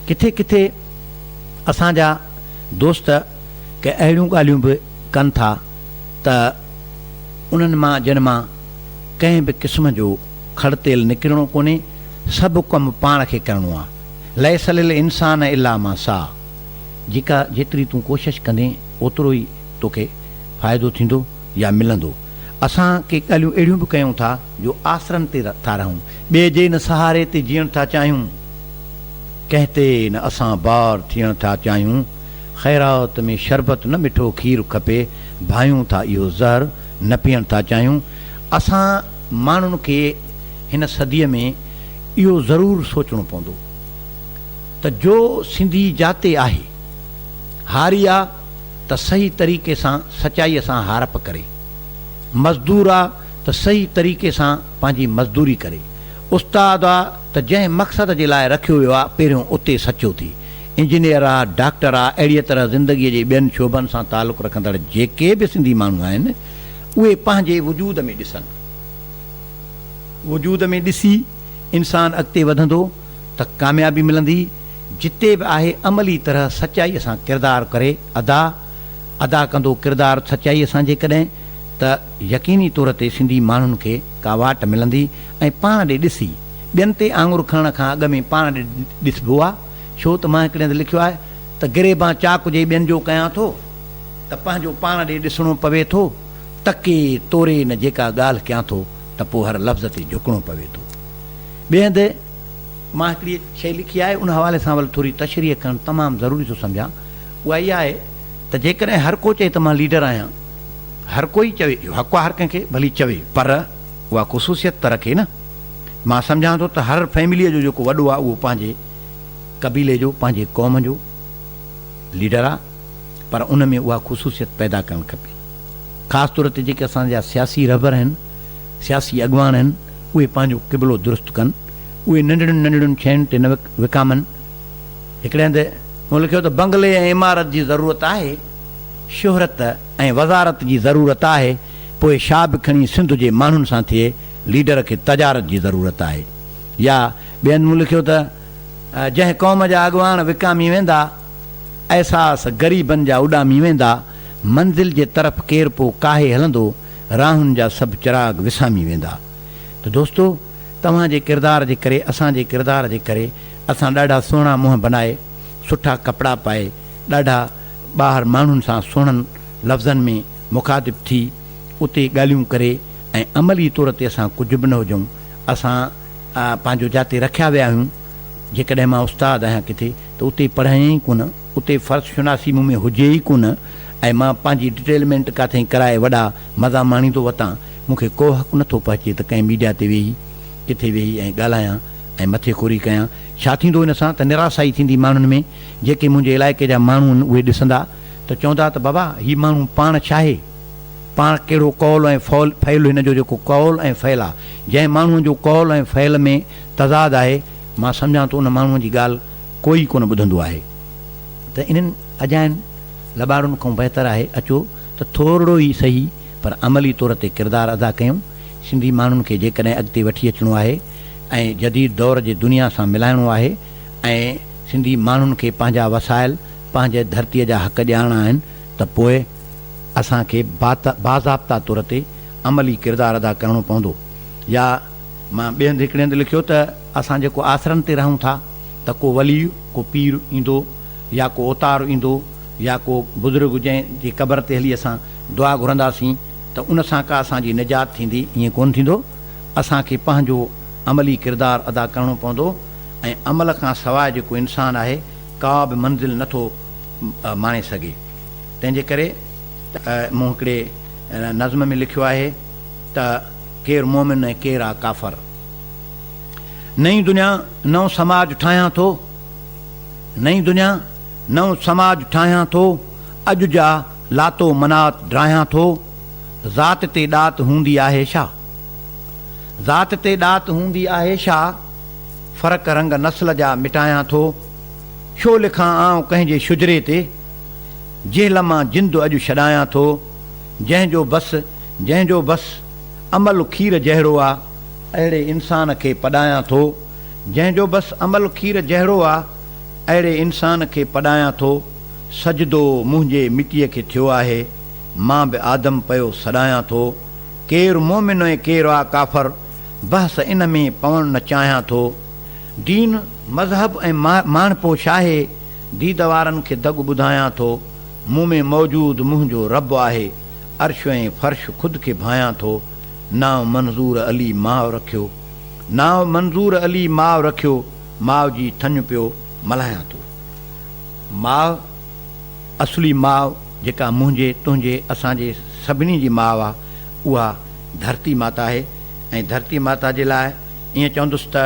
ڪٿي ڪٿي اسان جا دوست ڪي اهڙيون ڳالهيون به ڪن ٿا ته انهن مان جن مان ڪنهن به قسم جو کڙ تيل نڪرڻو ڪونهي، سڀ ڪم پاڻ کي ڪرڻو آ. ليس للانسان الا ما سعي جيڪا جيتري تون ڪوشش ڪندين اوترو ئي توکي فائدو ٿيندو يا ملندو. اسان ڪي ڳالهيون اهڙيون به ڪيون ٿا جو آسرن تي ٿا رهون. ٻئي جي نه سهاري تي جيئڻ ٿا چاهيون. ڪنهن تي نه اسان بار ٿيڻ ٿا چاهيون. خيرات ۾ شربت نه مٺو کير کپي ڀانيون ٿا اهو زهر نه پيئڻ ٿا چاهيون. اسان ماڻهن کي هن صديء ۾ اهو ضرور سوچڻو پوندو ته جو سنڌي جاتي آهي، هاري آ ته صحيح طريقي سان سچائيء سان هارپ ڪري، مزدور آ ته صحيح طريقي سان پنهنجي مزدوري ڪري، استاد آ ته جنهن مقصد جي لاء رکيو ويو آ پهريون اتي سچو ٿي، انجنيئر آ، ڊاڪٽر آ، اهڙيء طرح زندگيء جي ٻين شعبن سان تعلق رکندڙ جيڪي به سنڌي ماڻهو آهن، اهي پنهنجي وجود ۾ ڏسن. وجود ۾ ڏسي انسان اڳتي وڌندو ته ڪاميابي ملندي، جتي به آهي عملي طرح سچائيء سان ڪردار ڪري ادا ادا ڪندو ڪردار سچائيء سان جيڪڏهن ته يقيني طور تي سنڌي ماڻهن کي ڪا واٽ ملندي ۽ پاڻ ڏي ڏسي ٻين تي آڱر کڻڻ کان اڳ ۾ پاڻ ڏي ڏسبو آ ڇو ته مان هڪڙي هنڌ لکيو آهي. ته گريبان چاڪ جي ٻين جو ڪيان ٿو ته پنهنجو پاڻ ڏي ڏسڻو پوي ٿو، تڪي توري نه جيڪا ڳالهه ڪيان ٿو ته پوء هر لفظ تي جهڪڻو پوي ٿو. ٻئي هنڌ مان هڪڙي شيء لکي آهي، ان حوالي سان ول ٿوري تشريح ڪرڻ تمام ضروري ٿو سمجهان، اها اها آهي ته جيڪڏهن هر ڪو چئي ته مان ليڊر آهيان، هر ڪو ئي چوي، اهو حق آهي هر ڪنهن کي ڀلي چوي، پر اها خصوصيت ته رکي نه. مان سمجهان ٿو ته هر فيمليء جو جيڪو وڏو آهي اهو پنهنجي قبيلي جو، پنهنجي قوم جو ليڊر آهي، پر ان ۾ اها خصوصيت پيدا ڪرڻ کپي. خاص طور تي جيڪي اسان جا سياسي رهبر آهن، سياسي اڳواڻ آهن، اهي پنهنجو قبلو درست ڪن، اهي ننڍڙين ننڍڙين شين تي نه وڪامن. هڪڙي هنڌ مون لکيو ته بنگلي ۽ عمارت جي ضرورت آهي، شهرت ۽ وزارت جي ضرورت آهي، پوء شا به کڻي سنڌ جي ماڻهن سان ٿئي، ليڊر کي تجارت جي ضرورت آهي. يا ٻئي هنڌ مون لکيو ته جنهن قوم جا اڳواڻ وڪامي ويندا، احساس غريبن جا اڏامي ويندا، منزل جي طرف ڪير پو ڪاهي هلندو، راهن جا سڀ چراغ وسامي ويندا. ته دوستو توهان جي ڪردار جي ڪري اسان جي ڪردار جي ڪري اسان ڏاڍا سهڻا منهن بنائي سٺا ڪپڙا پائي ڏاڍا ٻاهر ماڻهن سان سهڻن لفظن ۾ مخاطب ٿي اتي ڳالهيون ڪري ۽ عملي طور تي اسان ڪجهه به نه هجون اسان پنهنجو جاتي رکيا ويا آهيون جيڪڏهن مان استاد آهيان ڪٿي ته اتي پڙهايان ئي ڪونه اتي فرض شناسي مون ۾ هجي ئي ڪونه ۽ مان پنهنجي ڊٽيلمينٽ ڪاٿئين ڪرائي وڏا مزا ماڻيندو وتان، مون کي ڪو حق نٿو پهچي ته ڪنهن ميڊيا تي ويهي، ڪٿي ويهي ۽ ڳالهايان ۽ مٿي خوري ڪيان. ڇا ٿيندو ان سان ته نراسائي ٿيندي ماڻهن ۾، جيڪي منهنجي علائقي جا ماڻهو آهن اهي ڏسندا ته چوندا ته بابا هي ماڻهو پاڻ ڇاهي؟ پاڻ ڪهڙو قول ۽ فعل هن جو جيڪو قول ۽ فعل آهي، جنهن ماڻهوء جو قول ۽ فعل ۾ تضاد آهي، مان سمجهان ٿو ان ماڻهوء جي ڳالهه ڪوئي ڪونه ٻڌندو آهي ته انهن اجاين لٻاڙن کان بهتر آهي اچو ته ٿورڙو ئي سهي پر عملي طور تي ڪردار ادا ڪيون. سنڌي ماڻهن کي جيڪڏهن اڳتي وٺي اچڻو آهي ۽ جديد دور جي دنيا سان ملائڻو آهي ۽ سنڌي ماڻهن کي پنهنجا وسائل پنهنجي ڌرتيء جا حق ڏيارڻا آهن ته پوء اسان کي باضابطا طور تي عملي ڪردار ادا ڪرڻو پوندو يا مان ٻئي هنڌ هڪڙي هنڌ لکيو ته اسان جيڪو آسرن تي رهون ٿا ته ڪو ولي، ڪو پير ايندو يا ڪو اوتار ايندو يا ڪو بزرگ جنهن جي قبر تي هلي اسان دعا گهرنداسين ته ان سان ڪا اسان جي نجات ٿيندي، ائين ڪونه ٿيندو. اسان کي پنهنجو عملي ڪردار ادا ڪرڻو پوندو ۽ عمل کان سواء جيڪو انسان آهي ڪا به منزل نه ٿو ماڻي سگهي. تنهن جي ڪري مون هڪڙي نظم ۾ لکيو آهي ته. ڪير مومن ۽ ڪير آ ڪافر. نئين دنيا نئون سماج ٺاهيان ٿو. نئين دنيا نئون سماج ٺاهيان ٿو. اڄ جا لاتو منات ڊاهيان ٿو. ذات تي ڏات هوندي آهي ڇا؟ ذات تي ڏات هوندي آهي ڇا؟ فرق رنگ نسل جا مٽايان ٿو. ڇو لکان آئون ڪنهن جي شجري تي؟ جهل مان جند اڄ ڇڏايان ٿو. جنهن جو بس جنهن جو بس عمل کير جهڙو آ، اهڙي انسان کي پڏايان ٿو. جنهن جو بس عمل کير جهڙو آ، اهڙي انسان کي پڏايان ٿو. سجدو منهنجي مٽيء کي ٿيو آهي، مان به آدم پيو سڏايان ٿو. ڪير مومن ۽ ڪير آ ڪافر، بحث ان ۾ پوڻ نه چاهيان ٿو. دين، مذهب ۽ ماڻهپو ڇاهي، ديد وارن کي دڳ ٻڌايان ٿو. مون ۾ موجود منهنجو رب آهي. عرش ۽ فرش خود کي ڀانيان ٿو، نانء منظور علي ماء رکيو، نانء منظور علي ماء رکيو، ماء جي ٿڃ پيو ملهايان ٿو. ماء، اصلي ماء جيڪا منهنجي، تنهنجي، اسان جي سڀني جي ماء آ، اها ڌرتي ماتا آهي ۽ ڌرتي ماتا جي لاء ائين چوندس ته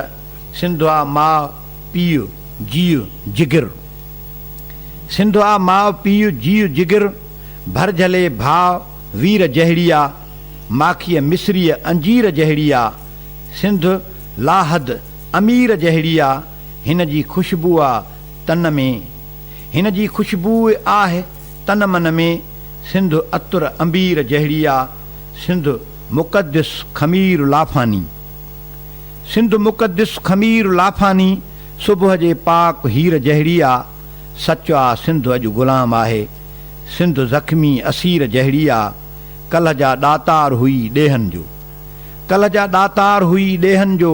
سنڌ آ ماء، پيء، جيء، جگر. سنڌ آ ماء، پيء، جيء، جگر. ڀر جهلي ڀاء وير جهڙي آ، ماکيء مصريء انجير جهڙي آ، سنڌ لاحد امير جهڙي آ، هن جي خوشبوء آ تن ۾، هن جي خوشبوء آهه تن من ۾، سنڌ عطر عنبير جهڙي آ، سنڌ مقدس خمير لافاني، سنڌ مقدس خمير لافاني، صبح جي پاڪ هير جهڙي آ، سچ آ سنڌ اڄ غلام آهي. سنڌ زخمي اسير جهڙي آ، ڪلهه جا ڏاتار هئي ڏيهن جو. ڪلهه جا ڏاتار هئي ڏيهن جو،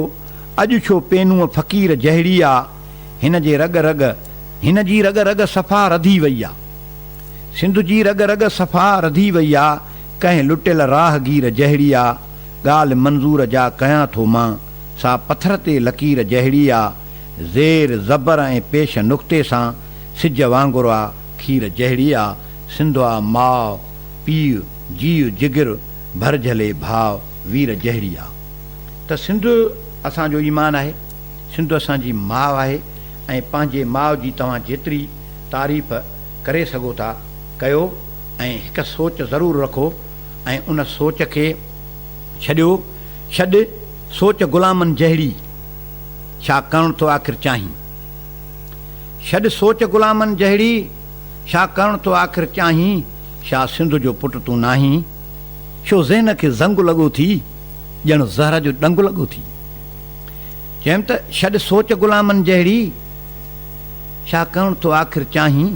اڄ ڇو پينوء فقير جهڙي آ. هن جي رڳ رڳ هن جي رڳ رڳ صفا رڌي وئي آ. سنڌ جي رڳ رڳ صفا رڌي وئي آ، ڪنهن لٽيل راهگير جهڙي آ، ڳالهه منظور جا ڪيان ٿو مان، سا پٿر تي لڪير جهڙي آ، زير، زبر ۽ پيش نقطي سان، سج وانگر آ، کير جهڙي آ، سنڌ آ ماء، پيء، جيء، جگر، ڀر جهلي ڀاء، وير جهڙي آ. ته سنڌ اسان جو ايمان آهي، سنڌ اسان جي ماء آهي ۽ پنهنجي ماء جي توهان جيتري تعريف ڪري سگهو ٿا ڪيو ۽ هڪ سوچ ضرور رکو ۽ ان سوچ کي ڇڏيو ڇڏ سوچ غلامن جهڙي ڇا ڪرڻ ٿو آخر چاهين ڇڏ سوچ غلامن جهڙي ڇا ڪرڻ ٿو آخر چاهين ڇا سنڌ جو پٽ تون ناهين ڇو ذهن کي زنگ لڳو ٿي ڄڻ زهر جو ڏنگ لڳو ٿي چيم ته ڇڏ سوچ غلامن جهڙي ڇا ڪرڻ ٿو آخر چاهين؟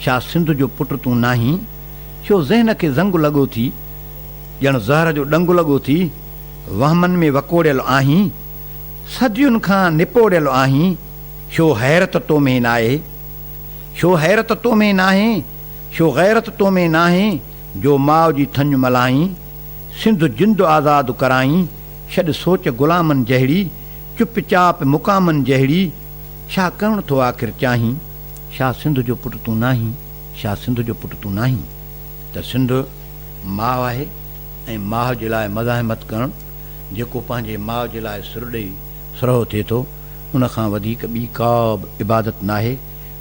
ڇا سنڌ جو پٽ تون ناهين؟ ڇو ذهن کي زنگ لڳو ٿي؟ ڄڻ زهر جو ڏنگ لڳو ٿي، وهمن ۾ وڪوڙيل آهين، صدين کان نپوڙيل آهين، ڇو حيرت تو ۾ ناهي؟ ڇو حيرت تو ۾ ناهي؟ ڇو غيرت تو ۾ ناهي، جو ماء جي ٿڃ ملهائين، سنڌ جند آزاد ڪرائين، ڇڏ سوچ غلامن جهڙي، چپ چاپ مقامن جهڙي، ڇا ڪرڻ ٿو آخر چاهين؟ ڇا سنڌ جو پٽ تون ناهين؟ ڇا سنڌ جو پٽ تون ناهين؟ ته سنڌ ماء آهي ۽ ماء جي لاء مزاحمت ڪرڻ، جيڪو پنهنجي ماء جي لاء سر ڏئي سرهو ٿئي ٿو، ان کان وڌيڪ ٻي ڪا به عبادت ناهي،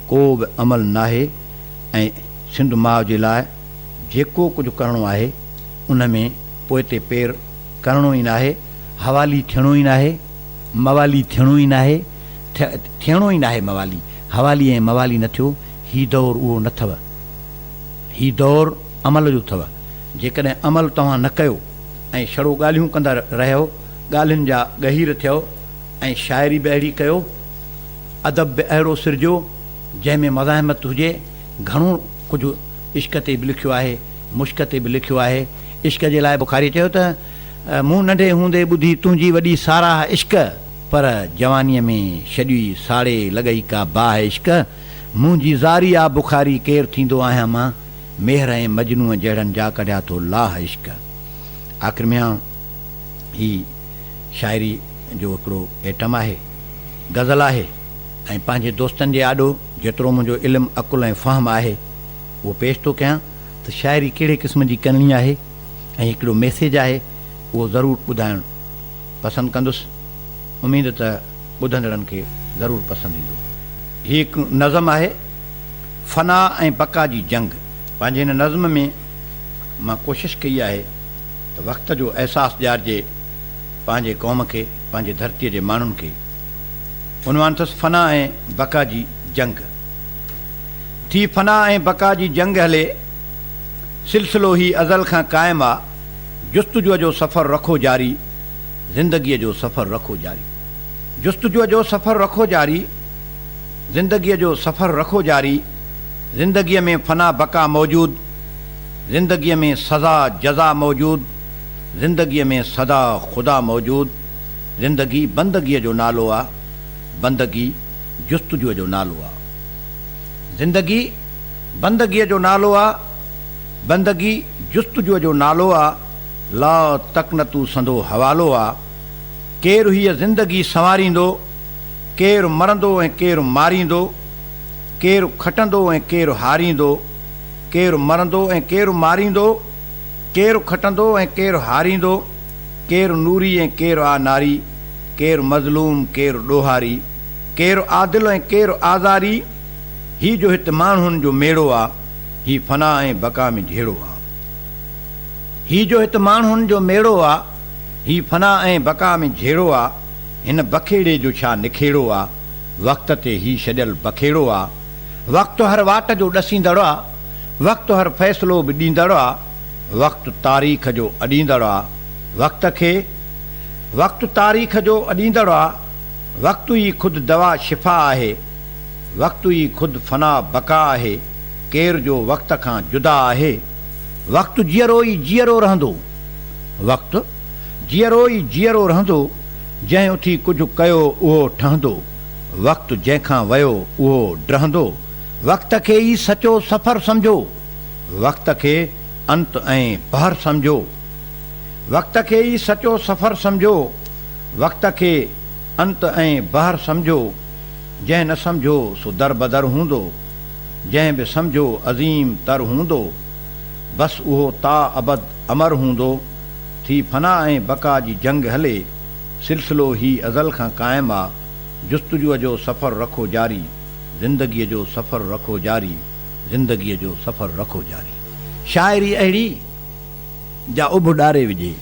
ڪو به عمل ناهي ۽ سنڌ ماء جي لاء جيڪو ڪجهه ڪرڻو آهي، ان ۾ پوئتي پير ڪرڻو ئي ناهي، حوالي ٿيڻو ئي ناهي. موالي ٿيڻو ئي ناهي، ٿيڻو ئي ناهي موالي، حوالي ۽ موالي نه ٿيو، هي دور اهو نه ٿو، هي دور عمل جو ٿو، جيڪڏهن عمل توهان نه ڪيو ۽ ڇڙو ڳالهيون ڪندا رهيو، ڳالهين جا ڳهير ٿيو ۽ شاعري به اهڙي ڪيو، ادب به اهڙو سرجيو، جنهن ۾ مزاحمت هجي، گهڻو ڪجهه عشق تي به لکيو آهي، مشڪ تي به لکيو آهي، عشق جي لاء بخاري چيو ته. مون ننڍي هوندي ٻڌي تنهنجي وڏي ساراهه عشق، پر جوانيء ۾ ڇڏيئي ساڙي لڳئي ڪا باهه عشق، منهنجي زاري آ بخاري ڪير ٿيندو آهيان مان، ميهر ۽ مجنونء جهڙن جا ڪڍيا ٿو لاهه عشق. آخر ميان هي شاعري جو هڪڙو ايٽم آهي، غزل آهي ۽ پنهنجي دوستن جي آڏو جيترو منهنجو علم، عقل ۽ فهم آهي اهو پيش ٿو ڪيان ته شاعري ڪهڙي قسم جي ڪرڻي آهي. ۽ هڪڙو ميسيج آهي اهو ضرور ٻڌائڻ پسند ڪندس اميد ته ٻڌندڙن کي ضرور پسند ايندو. هي هڪ نظم آهي فنا ۽ بقا جي جنگ. پنهنجي هن نظم ۾ مان ڪوشش ڪئي آهي ته وقت جو احساس ڏيارجي پنهنجي قوم کي پنهنجي ڌرتيء جي ماڻهن کي. عنوان اٿس فنا ۽ بقا جي جنگ. ٿي فنا ۽ بقا جي جنگ هلي. سلسلو هي ازل کان قائم آ، جستجوء جو سفر رکو جاري، زندگيء جو سفر رکو جاري. جستجوء جو سفر رکو جاري، زندگيء جو سفر رکو جاري، زندگيء ۾ فنا بقا موجود، زندگيء ۾ سزا جزا موجود، زندگيء ۾ سدا خدا موجود، زندگي بندگيء جو نالو آ، بندگي جستجوء جو نالو آ. زندگي. بندگيء جو نالو آ، بندگي جستجوء جو نالو آ، لا تقنطو سندو حوالو آ. ڪير هيء زندگي سنواريندو، ڪير مرندو ۽ ڪير ماريندو، ڪير کٽندو ۽ ڪير هاريندو، ڪير مرندو ۽ ڪير ماريندو، ڪير کٽندو ۽ ڪير هاريندو، ڪير نوري ۽ ڪير آ ناري، ڪير مظلوم ڪير ڏوهاري، ڪير عادل ۽ ڪير آزاري. هي جو هت ماڻهن جو ميڙو آ، هي فنا ۽ بقا ۾ جهيڙو آ. هي جو هت ماڻهن جو ميڙو آ، هي فنا ۽ بقا ۾ جهيڙو آ. هن بکيڙي جو ڇا نکيڙو آ، وقت تي هي ڇڏيل بکيڙو آ. وقت هر واٽ جو ڏسيندڙ آ، وقت هر فيصلو به ڏيندڙ آ. وقت تاريخ جو اڏيندڙ آ، وقت کي وقت تاريخ جو اڏيندڙ آ. وقت ئي خود دوا شفا آهي. وقت ئي خود فنا بقا آهي، ڪير جو وقت کان جدا آهي؟ وقت جيئرو ئي جيئرو رهندو، وقت جيئرو ئي جيئرو رهندو، جنهن اٿي ڪجهه ڪيو اهو ٺهندو، وقت جنهن کان ويو اهو ڊهندو. وقت کي ئي سچو سفر سمجهو، وقت کي انت ۽ بحر سمجهو. وقت کي ئي سچو سفر سمجهو، وقت کي انت ۽ بحر سمجهو. جنهن نه سمجهيو سو دربدر هوندو، جنهن به سمجهيو عظيم تر هوندو. بس اهو تا ابد امر هوندو. ٿي فنا ۽ بقا جي جنگ هلي، سلسلو هي ازل کان قائم آ. جستجوء جو سفر رکو جاري، زندگيء جو سفر رکو جاري، زندگيء جو سفر رکو جاري. شاعري اهڙي جا اڀ ڏاري وجهي.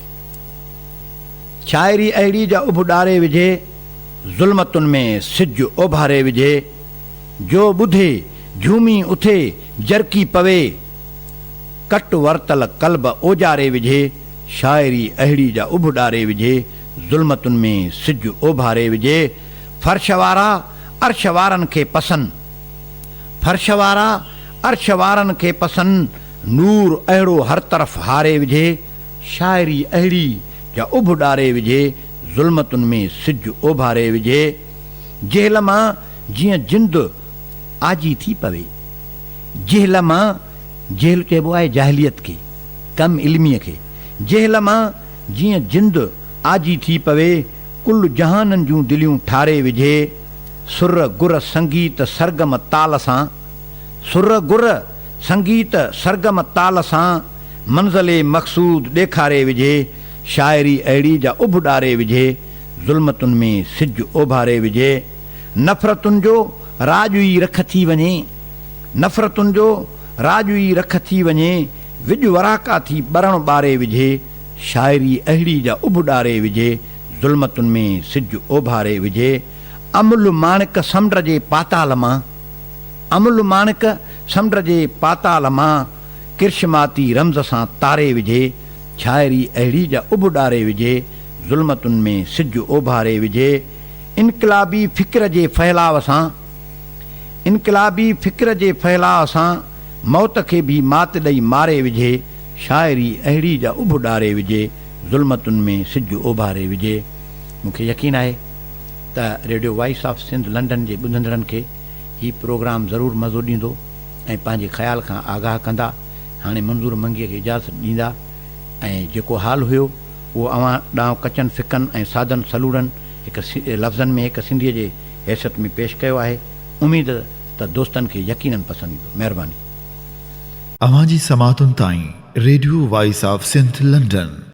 شاعري اهڙي جا اڀ ڏاري وجهي، ظلمتن ۾ سج اوڀاري وجهي. جو ٻڌي، جهومي اٿي، جرڪي پوي، ڪٽ ورتل قلب اوجاري وجهي. شاعري اهڙي جا اڀ ڏاري وجهي، ظلمتن ۾ سج اوڀاري وجهي. فرش وارا عرش وارن کي پسن، فرش وارا عرش وارن کي پسن، نور اهڙو هر طرف هاري وجهي. شاعري اهڙي جا اڀ ڏاري وجهي، ظلمتن ۾ سج اوڀاري وجهي. جهل مان جيئن جند آجي ٿي پوي. جهل مان، جهل چئبو آهي جاهليت کي، ڪم علميء کي. جهل مان جيئن جند آجي ٿي پوي، ڪل جهانن جون دليون ٺاري وجهي. سر گر سنگيت سرگم تال سان، سر گر سنگيت سرگم تال سان، منزل مقصود ڏيکاري وجهي. شاعري اهڙي جا اڀ ڏاري وجهي، ظلمتن ۾ سج اوڀاري وجهي. نفرتن جو راڄ ئي رک ٿي وڃي، نفرتن جو راڄ ئي رک ٿي وڃي، وڄ وراڪا ٿي ٻرڻ ٻاري وجهي. شاعري اهڙي جا اڀ ڏاري وجهي، ظلمتن ۾ سج اوڀاري وجهي. املهه ماڻڪ سمنڊ جي پاتال مان، املهه ماڻڪ سمنڊ جي پاتال مان، ڪرشماتي رمز سان تاري وجهي. شاعري اهڙي جا اڀ ڏاري وجهي، ظلمتن ۾ سج اوڀاري وجهي. انقلابي فڪر جي ڦهلاء سان، انقلابي فڪر جي ڦهلاء سان، موت کي ڀي مات ڏئي ماري وجهي. شاعري اهڙي جا اڀ ڏاري وجهي، ظلمتن ۾ سج اوڀاري وجهي. مون کي يقين آهي ته radio voice of Sindh London جي ٻڌندڙن کي هي پروگرام ضرور مزو ڏيندو ۽ پنهنجي خيال کان آگاهه ڪندا. هاڻي منظور منگيء کي اجازت ڏيندا ۽ جيڪو حال هيو اهو اوهان ڏانهن ڪچن ڦڪن ۽ سادن سلوڙن هڪ لفظن ۾ هڪ سنڌيء جي حيثيت ۾ پيش ڪيو آهي. اميد ته دوستن کي يقينن پسند ايندو. مهرباني. اوهان جي سماعتن تائين radio voice of Sindh London.